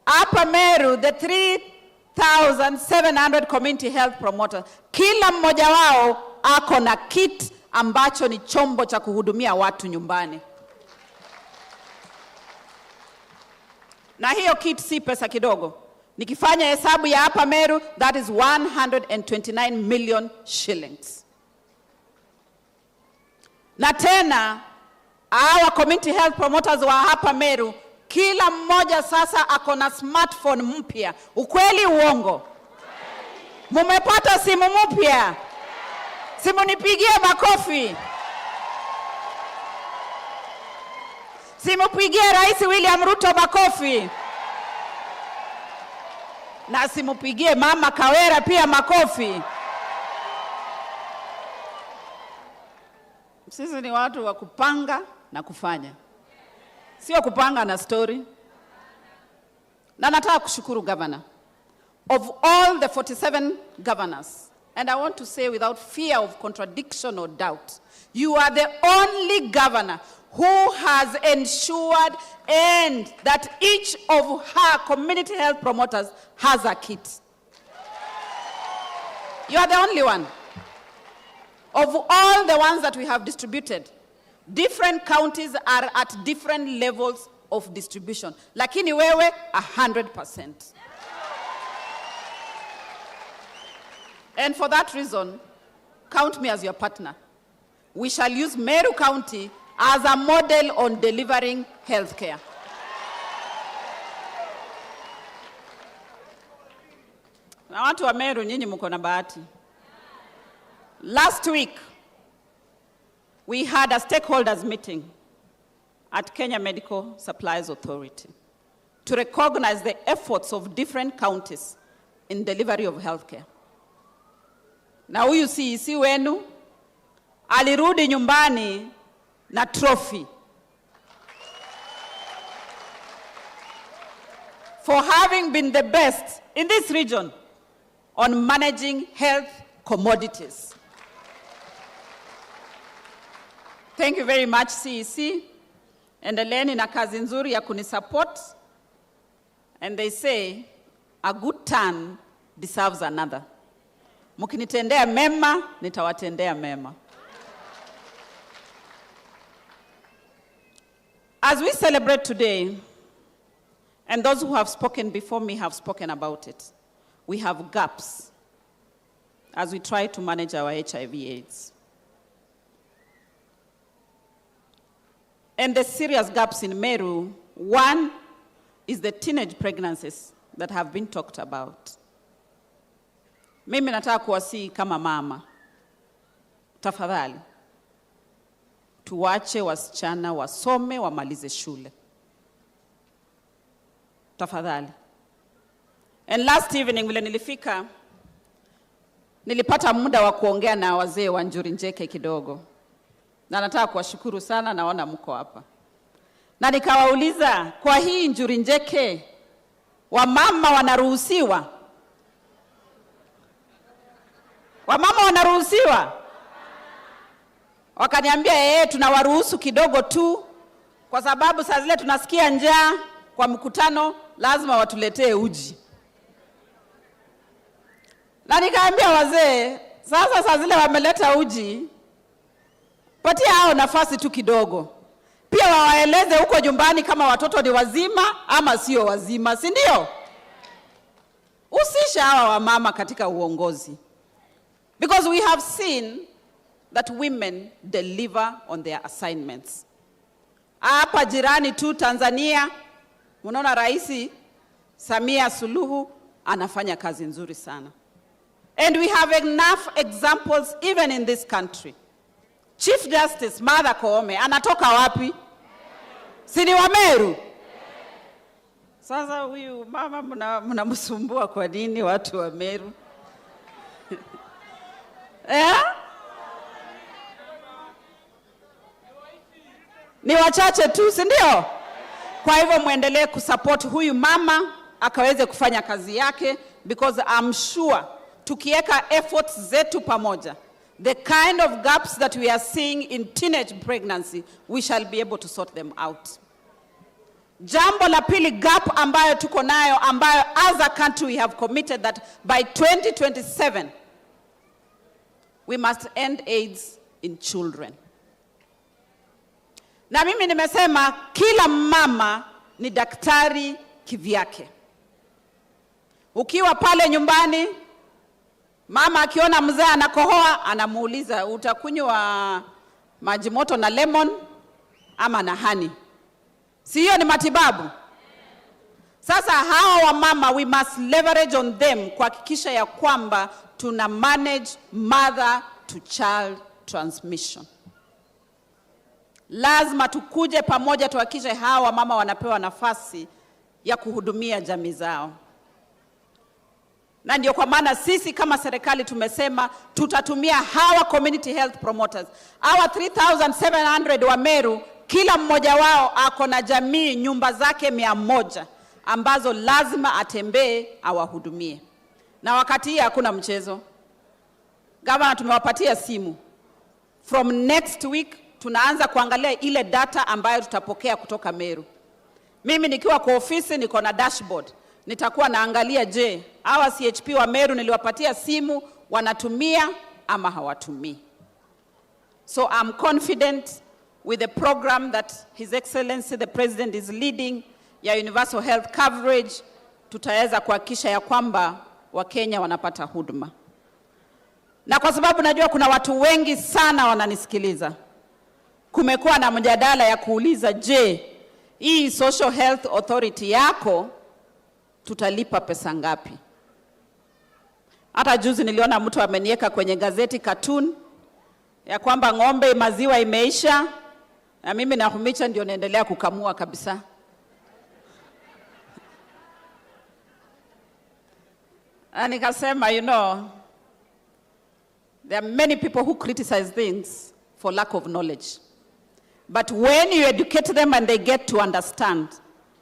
Hapa Meru, the three thousand seven hundred community health promoters, kila mmoja wao ako na kit ambacho ni chombo cha kuhudumia watu nyumbani. Na hiyo kit si pesa kidogo. Nikifanya hesabu ya hapa Meru, that is one hundred and twenty-nine million shillings. Na tena, hawa community health promoters wa hapa Meru, kila mmoja sasa ako na smartphone mpya. Ukweli, uongo? Mumepata simu mpya? Simunipigie makofi. Simupigie Rais William Ruto makofi. Na simupigie Mama Kawira pia makofi. Sisi ni watu wa kupanga na kufanya. Sio kupanga na story. Na nataka kushukuru governor. Of all the forty-seven governors, and I want to say without fear of contradiction or doubt, you are the only governor who has ensured and that each of her community health promoters has a kit. You are the only one. Of all the ones that we have distributed, different counties are at different levels of distribution. Lakini wewe, a hundred percent. And for that reason, count me as your partner. We shall use Meru County as a model on delivering healthcare. Na watu wa Meru, nyinyi mko na bahati. Last week, we had a stakeholders meeting at Kenya Medical Supplies Authority to recognize the efforts of different counties in delivery of healthcare. Na huyu C E C wenu alirudi nyumbani na trophy for having been the best in this region on managing health commodities. Thank you very much, C E C. Endeleeni na kazi nzuri ya kunisupport. And they say, "A good turn deserves another." Mkinitendea mema, nitawatendea mema. As we celebrate today, and those who have spoken before me have spoken about it, we have gaps as we try to manage our H I V AIDS. And the serious gaps in Meru, one is the teenage pregnancies that have been talked about. Mimi nataka kuwasihi kama mama, tafadhali, tuwache wasichana wasome, wamalize shule. Tafadhali. And last evening, vile nilifika, nilipata muda wa kuongea na wazee wa Njuri Njeke kidogo. Na nataka kuwashukuru sana, naona mko hapa. Na nikawauliza, "Kwa hii Njuri Njeke, wamama wanaruhusiwa? Wamama wanaruhusiwa?" Wakaniambia, "Eh, tunawaruhusu kidogo tu, kwa sababu saa zile tunasikia njaa kwa mkutano, lazima watuletee uji." Na nikaambia wazee, "Sasa saa zile wameleta uji, patia hao nafasi tu kidogo. Pia wawaeleze huko nyumbani kama watoto ni wazima ama sio wazima, si ndio? Husisha hawa wamama katika uongozi." Because we have seen that women deliver on their assignments. Hapa jirani tu Tanzania, unaona Rais Samia Suluhu anafanya kazi nzuri sana. And we have enough examples even in this country. Chief Justice Martha Koome anatoka wapi? Si ni wa Meru? Sasa huyu mama mna-, mnamsumbua kwa nini, watu wa Meru? Eh? Ni wachache tu, si ndio? Kwa hivyo muendelee kusupport huyu mama akaweze kufanya kazi yake, because I'm sure tukiweka efforts zetu pamoja, the kind of gaps that we are seeing in teenage pregnancy, we shall be able to sort them out. Jambo la pili, gap ambayo tuko nayo, ambayo as a country we have committed that by twenty twenty-seven we must end AIDS in children. Na mimi nimesema kila mama ni daktari kivyake. Ukiwa pale nyumbani, mama akiona mzee anakohoa, anamuuliza, "Utakunywa maji moto na lemon ama na honey?" Si hiyo ni matibabu? Sasa hawa wamama, we must leverage on them kuhakikisha ya kwamba tuna manage mother to child transmission. Lazima tukuje pamoja, tuhakikishe hawa wamama wanapewa nafasi ya kuhudumia jamii zao. Na ndio kwa maana sisi kama serikali tumesema tutatumia hawa community health promoters. Hawa three thousand seven hundred wa Meru, kila mmoja wao ako na jamii, nyumba zake mia moja ambazo lazima atembee awahudumie. Na wakati hii hakuna mchezo. Gavana, tumewapatia simu. From next week, tunaanza kuangalia ile data ambayo tutapokea kutoka Meru. Mimi nikiwa kwa ofisi, niko na dashboard. Nitakuwa naangalia, je, hawa C H P wa Meru niliwapatia simu, wanatumia ama hawatumii? So I'm confident with the program that His Excellency the President is leading ya universal health coverage, tutaweza kuhakikisha ya kwamba Wakenya wanapata huduma. Na kwa sababu najua kuna watu wengi sana wananisikiliza, kumekuwa na mjadala ya kuuliza, "Je, hii Social Health Authority yako tutalipa pesa ngapi?" Hata juzi niliona mtu ameniweka kwenye gazeti cartoon ya kwamba ng'ombe maziwa imeisha, na mimi Nakhumicha ndio naendelea kukamua kabisa. Na nikasema, you know, There are many people who criticize things for lack of knowledge. But when you educate them and they get to understand,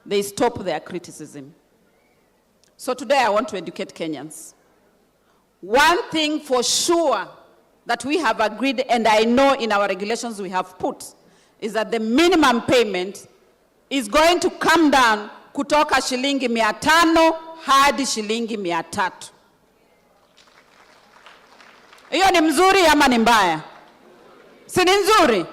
they stop their criticism. So today I want to educate Kenyans. One thing for sure that we have agreed, and I know in our regulations we have put, is that the minimum payment is going to come down kutoka shilingi mia tano hadi shilingi mia tatu. Hiyo ni mzuri ama ni mbaya? Si ni nzuri?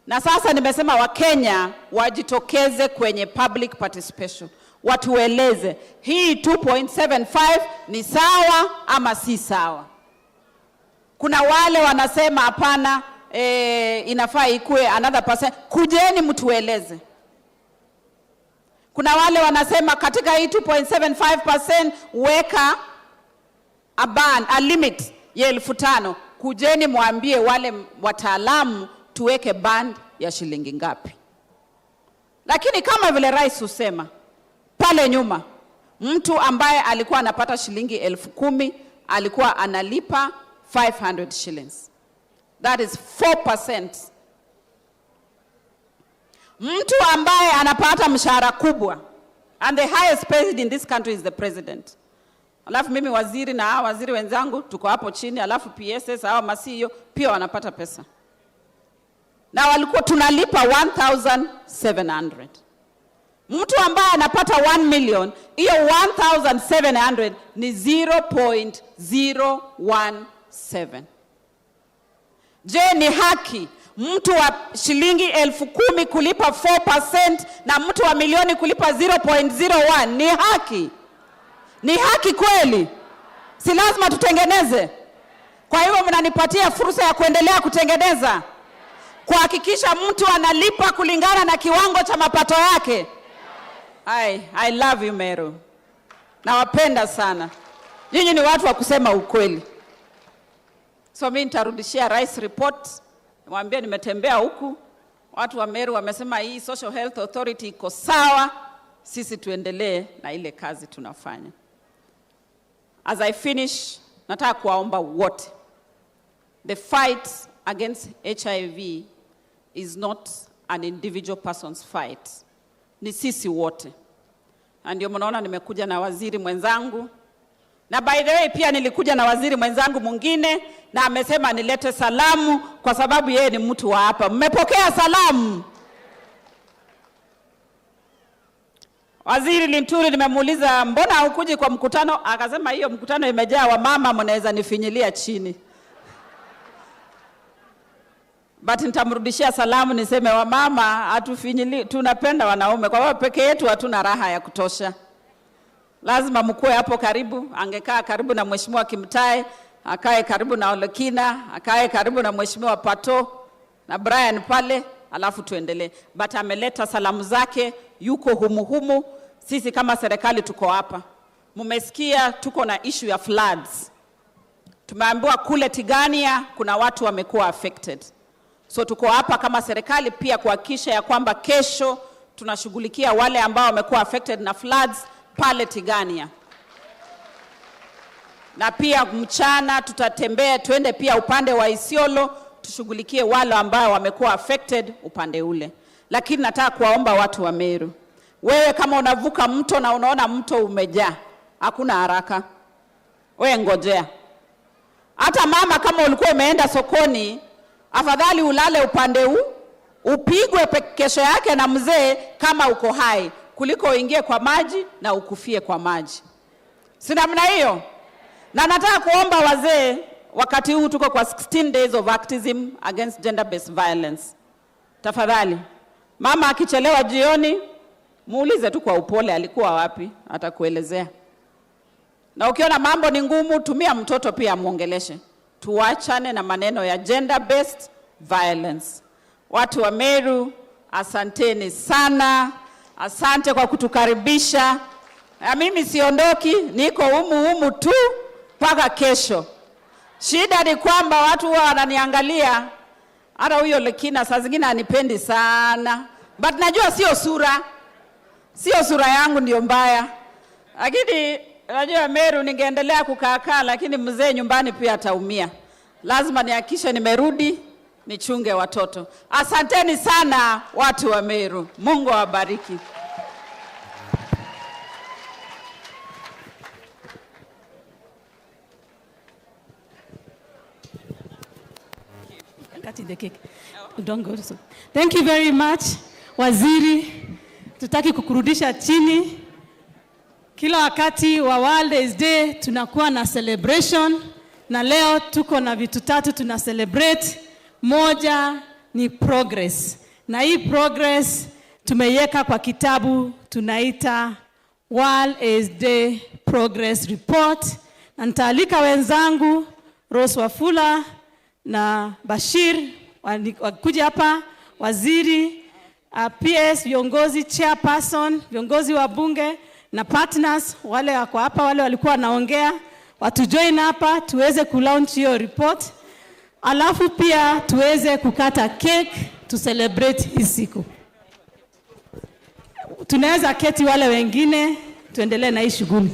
Na sasa nimesema Wakenya wajitokeze kwenye public participation, watueleze hii two point seven five ni sawa ama si sawa. Kuna wale wanasema hapana, eh, inafaa ikue another percent. Kujeni mtueleze. Kuna wale wanasema katika hii two point seven five percent weka a band, a limit ya elfu tano. Kujeni mwambie wale wataalamu tuweke band ya shilingi ngapi. Lakini kama vile rais husema, pale nyuma mtu ambaye alikuwa anapata shilingi elfu kumi alikuwa analipa five hundred shillings. That is four percent. Mtu ambaye anapata mshahara kubwa, and the highest paid in this country is the president. Alafu mimi waziri na hawa waziri wenzangu tuko hapo chini, alafu P S S, hawa ma C E O pia wanapata pesa. Na walikuwa tunalipa one thousand seven hundred. Mtu ambaye anapata one million, hiyo one thousand seven hundred ni zero point zero one seven. Je, ni haki mtu wa shilingi elfu kumi kulipa four percent na mtu wa milioni kulipa zero point zero one? Ni haki? Ni haki kweli? Si lazima tutengeneze? Kwa hivyo mnanipatia fursa ya kuendelea kutengeneza, kuhakikisha mtu analipa kulingana na kiwango cha mapato yake. I, I love you, Meru. Nawapenda sana. Nyinyi ni watu wa kusema ukweli. So mi nitarudishia rais report, nimwambie nimetembea huku, watu wa Meru wamesema hii Social Health Authority iko sawa, sisi tuendelee na ile kazi tunafanya. As I finish, nataka kuwaomba wote, the fight against H I V is not an individual person's fight. Ni sisi wote. Na ndio mnaona nimekuja na waziri mwenzangu. Na by the way, pia nilikuja na waziri mwenzangu mwingine, na amesema nilete salamu kwa sababu yeye ni mtu wa hapa. Mmepokea salamu? Waziri Linturi, nimemuuliza, "Mbona hukuji kwa mkutano?" Akasema, "Hiyo mkutano imejaa wamama, mnaweza nifinyilia chini." But nitamrudishia salamu, niseme wamama hatufinyili, tunapenda wanaume, kwa sababu peke yetu hatuna raha ya kutosha. Lazima mkuwe hapo karibu. Angekaa karibu na Mheshimiwa Kimtai, akae karibu na Olekina, akae karibu na Mheshimiwa Pato na Brian pale, alafu tuendelee. But ameleta salamu zake, yuko humuhumu. Sisi kama serikali tuko hapa. Mumesikia tuko na issue ya floods. Tumeambiwa kule Tigania kuna watu wamekuwa affected. So tuko hapa kama serikali pia kuhakikisha ya kwamba kesho tunashughulikia wale ambao wamekuwa affected na floods pale Tigania. Na pia mchana tutatembea, tuende pia upande wa Isiolo, tushughulikie wale ambao wamekuwa affected upande ule. Lakini nataka kuwaomba watu wa Meru, wewe kama unavuka mto na unaona mto umejaa, hakuna haraka. We ngojea. Hata mama, kama ulikuwa umeenda sokoni, afadhali ulale upande huu, upigwe pe-, kesho yake na mzee kama uko hai, kuliko uingie kwa maji na ukufie kwa maji. Si namna hiyo? Na nataka kuomba wazee, wakati huu tuko kwa sixteen days of activism against gender-based violence. Tafadhali, mama akichelewa jioni, muulize tu kwa upole alikuwa wapi, atakuelezea. Na ukiona mambo ni ngumu, tumia mtoto pia amwongeleshe. Tuachane na maneno ya gender-based violence. Watu wa Meru, asanteni sana. Asante kwa kutukaribisha. Na mimi siondoki, niko humu humu tu mpaka kesho. Shida ni kwamba watu huwa wananiangalia, hata huyo Lekina saa zingine anipendi sana. But najua sio sura. Sio sura yangu ndio mbaya. Lakini Unajua Meru ningeendelea kukaakaa, lakini mzee nyumbani pia ataumia. Lazima nihakikishe nimerudi, nichunge watoto. Asanteni sana watu wa Meru. Mungu awabariki. Cutting the cake. Don't go so. Thank you very much, Waziri. Tutaki kukurudisha chini. Kila wakati wa World AIDS Day tunakuwa na celebration, na leo tuko na vitu tatu tuna celebrate. Moja ni progress, na hii progress tumeiweka kwa kitabu tunaita World AIDS Day Progress Report, na nitaalika wenzangu Rose Wafula na Bashir wani-, wakuje hapa, waziri, uh, P S, viongozi, chairperson, viongozi wa bunge na partners wale wako hapa, wale walikuwa wanaongea, watujoin hapa tuweze kulaunch hiyo report, alafu pia tuweze kukata cake to celebrate hii siku. Tunaweza keti wale wengine, tuendelee na hii shughuli.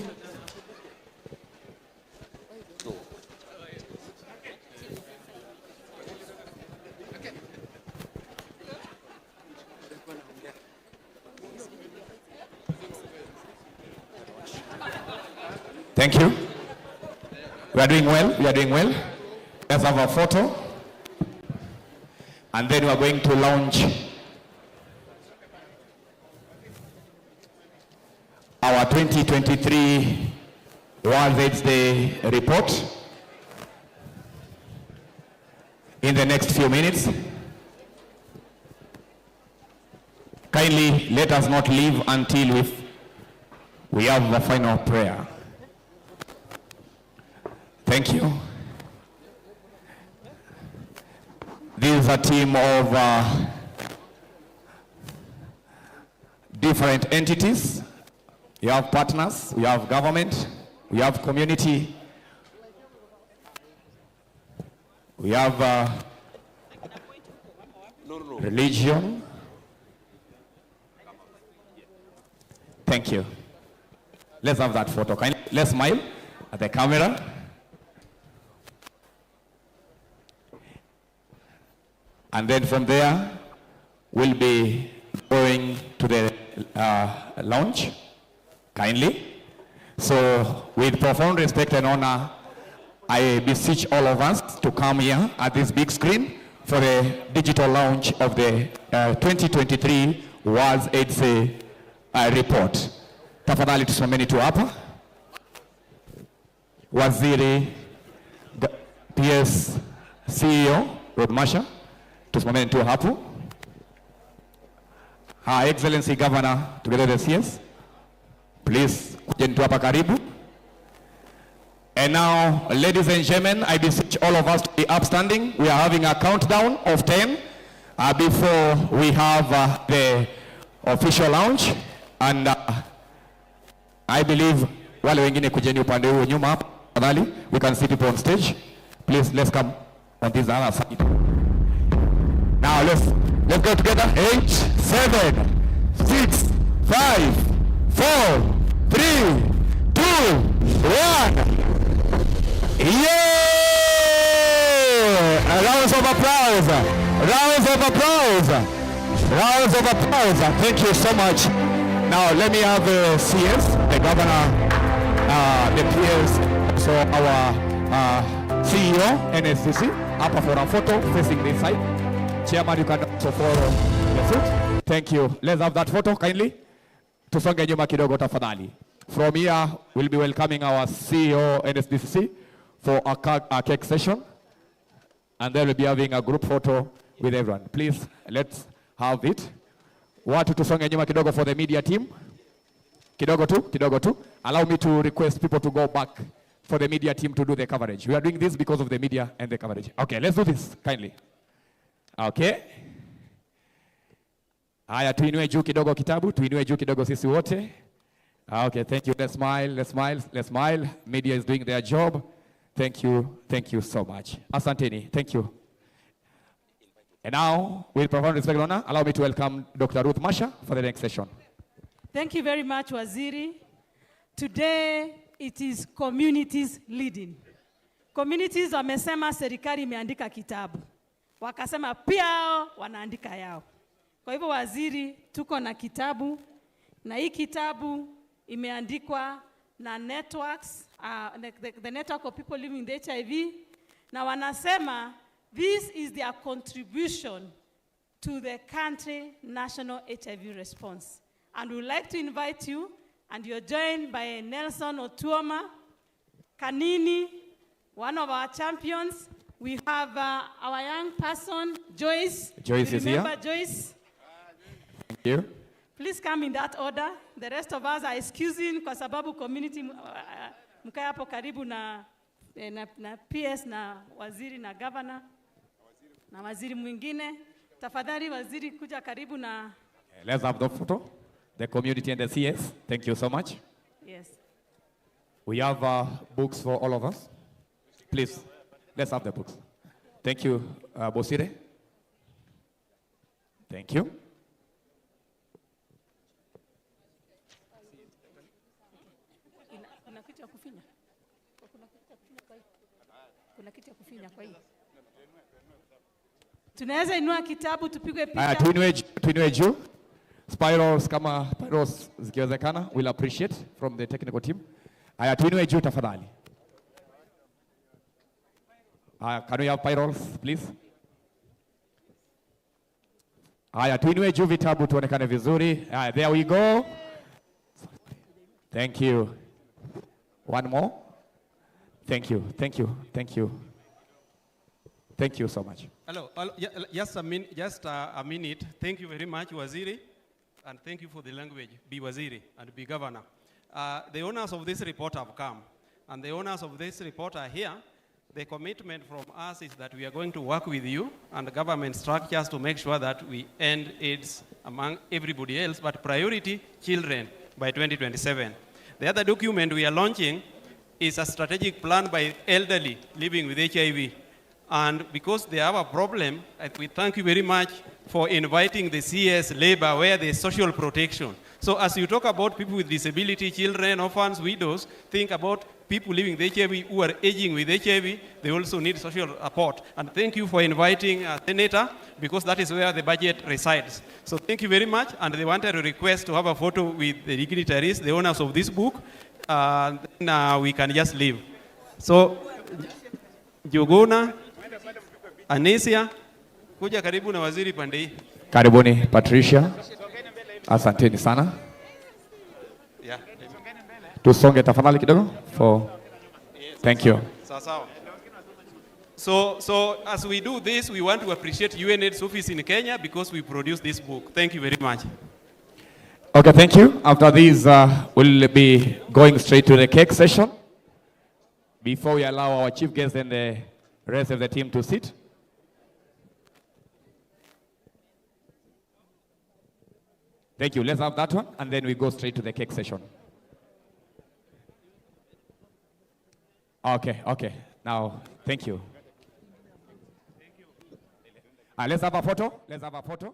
Thank you. We are doing well. We are doing well. Let's have a photo. And then we are going to launch our twenty twenty-three World AIDS Day report in the next few minutes. Kindly let us not leave until we, we have the final prayer. Thank you. This is a team of, uh, different entities. We have partners, we have government, we have community, we have, uh, religion. Thank you. Let's have that photo. Kindly, let's smile at the camera. And then from there, we'll be going to the, uh, lounge. Kindly. So, with profound respect and honor, I beseech all of us to come here at this big screen for the digital launch of the, uh, twenty twenty-three World AIDS Day, uh, report. Tafadhali tusimameni tu hapa. Waziri, Ga-, P S, C E O, Ruth Masha, tusimameni tu hapo. Her Excellency Governor, together with the C S, please, kujeni tu hapa karibu. And now, ladies and gentlemen, I beseech all of us to be upstanding. We are having a countdown of ten, uh, before we have, uh, the official launch. And, uh, I believe wale wengine kujeni upande huo nyuma hapa, tafadhali. We can see people on stage. Please, let's come on this other side. Now let's, let's go together. Eight, seven, six, five, four, three, two, one. Yeah! Rounds of applause. Rounds of applause. Rounds of applause. Thank you so much. Now, let me have, uh, C S, the governor, uh, the P S, so our, uh, C E O, N S D C, hapa for a photo, facing this side. Chairman, you can also follow the suit. Thank you. Let's have that photo, kindly. Tusonge nyuma kidogo, tafadhali. From here, we'll be welcoming our C E O, N S D C C, for a ca-, a cake session. And then we'll be having a group photo with everyone. Please, let's have it. Watu tusonge nyuma kidogo for the media team. Kidogo tu, kidogo tu. Allow me to request people to go back for the media team to do the coverage. We are doing this because of the media and the coverage. Okay, let's do this kindly. Okay. Haya, tuinue juu kidogo kitabu, tuinue juu kidogo sisi wote. Ah, okay, thank you. Let's smile, let's smile, let's smile. Media is doing their job. Thank you, thank you so much. Asanteni, thank you. And now, with profound respect and honor, allow me to welcome Doctor Ruth Masha for the next session. Thank you very much, Waziri. Today, it is communities leading. Communities wamesema serikali imeandika kitabu, wakasema pia hao wanaandika yao. Kwa hivyo, waziri, tuko na kitabu, na hii kitabu imeandikwa na networks, uh, the, the, the network of people living with H I V, na wanasema this is their contribution to the country national H I V response. And we would like to invite you, and you're joined by Nelson Otuoma Kanini, one of our champions. We have, uh, our young person, Joyce. Joyce You is here. Remember Joyce? Thank you. Please come in that order. The rest of us are excusing kwa sababu community, uh, mkae hapo karibu na, eh, na, na P S na waziri na governor na waziri mwingine. Tafadhali waziri, kuja karibu na Okay, let's have the photo. The community and the C S. Thank you so much. Yes. We have, uh, books for all of us. Please, let's have the books. Thank you, uh, Bosire. Thank you. Ina-, kuna kitu ya kufinya? Kuna kitu ya kufinya kwa hii? Kuna kitu ya kufinya kwa hii? Tunaweza inua kitabu tupigwe picha. Aya, tuinue juu, tuinue juu. Spirals, kama spirals zikiwezekana, we'll appreciate from the technical team. Aya, tuinue juu tafadhali. Aya, can we have spirals, please? Haya, tuinue juu vitabu tuonekane vizuri. Haya, there we go. Thank you. One more. Thank you, thank you, thank you. Thank you so much. Hello, hello, ju-, just a min-, just a, a minute. Thank you very much, Waziri, and thank you for the language. Bi Waziri and Bi Governor. Uh, the owners of this report have come, and the owners of this report are here. The commitment from us is that we are going to work with you and government structures to make sure that we end AIDS among everybody else, but priority, children, by twenty twenty-seven. The other document we are launching is a strategic plan by elderly living with H I V. And because they have a problem, I, we thank you very much for inviting the C S labor where there is social protection. So as you talk about people with disability, children, orphans, widows, think about people living with H I V who are aging with H I V, they also need social support. And thank you for inviting a senator, because that is where the budget resides. So thank you very much, and they wanted to request to have a photo with the dignitaries, the owners of this book, and then, uh, we can just leave. So, Njuguna, Anisia, kuja karibu na waziri pande hii. Karibuni, Patricia. Asanteni sana. Yeah. Tusonge tafadhali kidogo for, thank you. Sawa sawa. So, so as we do this, we want to appreciate U N Aid's office in Kenya because we produce this book. Thank you very much. Okay, thank you. After this, uh, we'll be going straight to the cake session. Before we allow our chief guest and the rest of the team to sit. Thank you. Let's have that one, and then we go straight to the cake session. Okay, okay. Now, thank you. Uh, let's have a photo. Let's have a photo.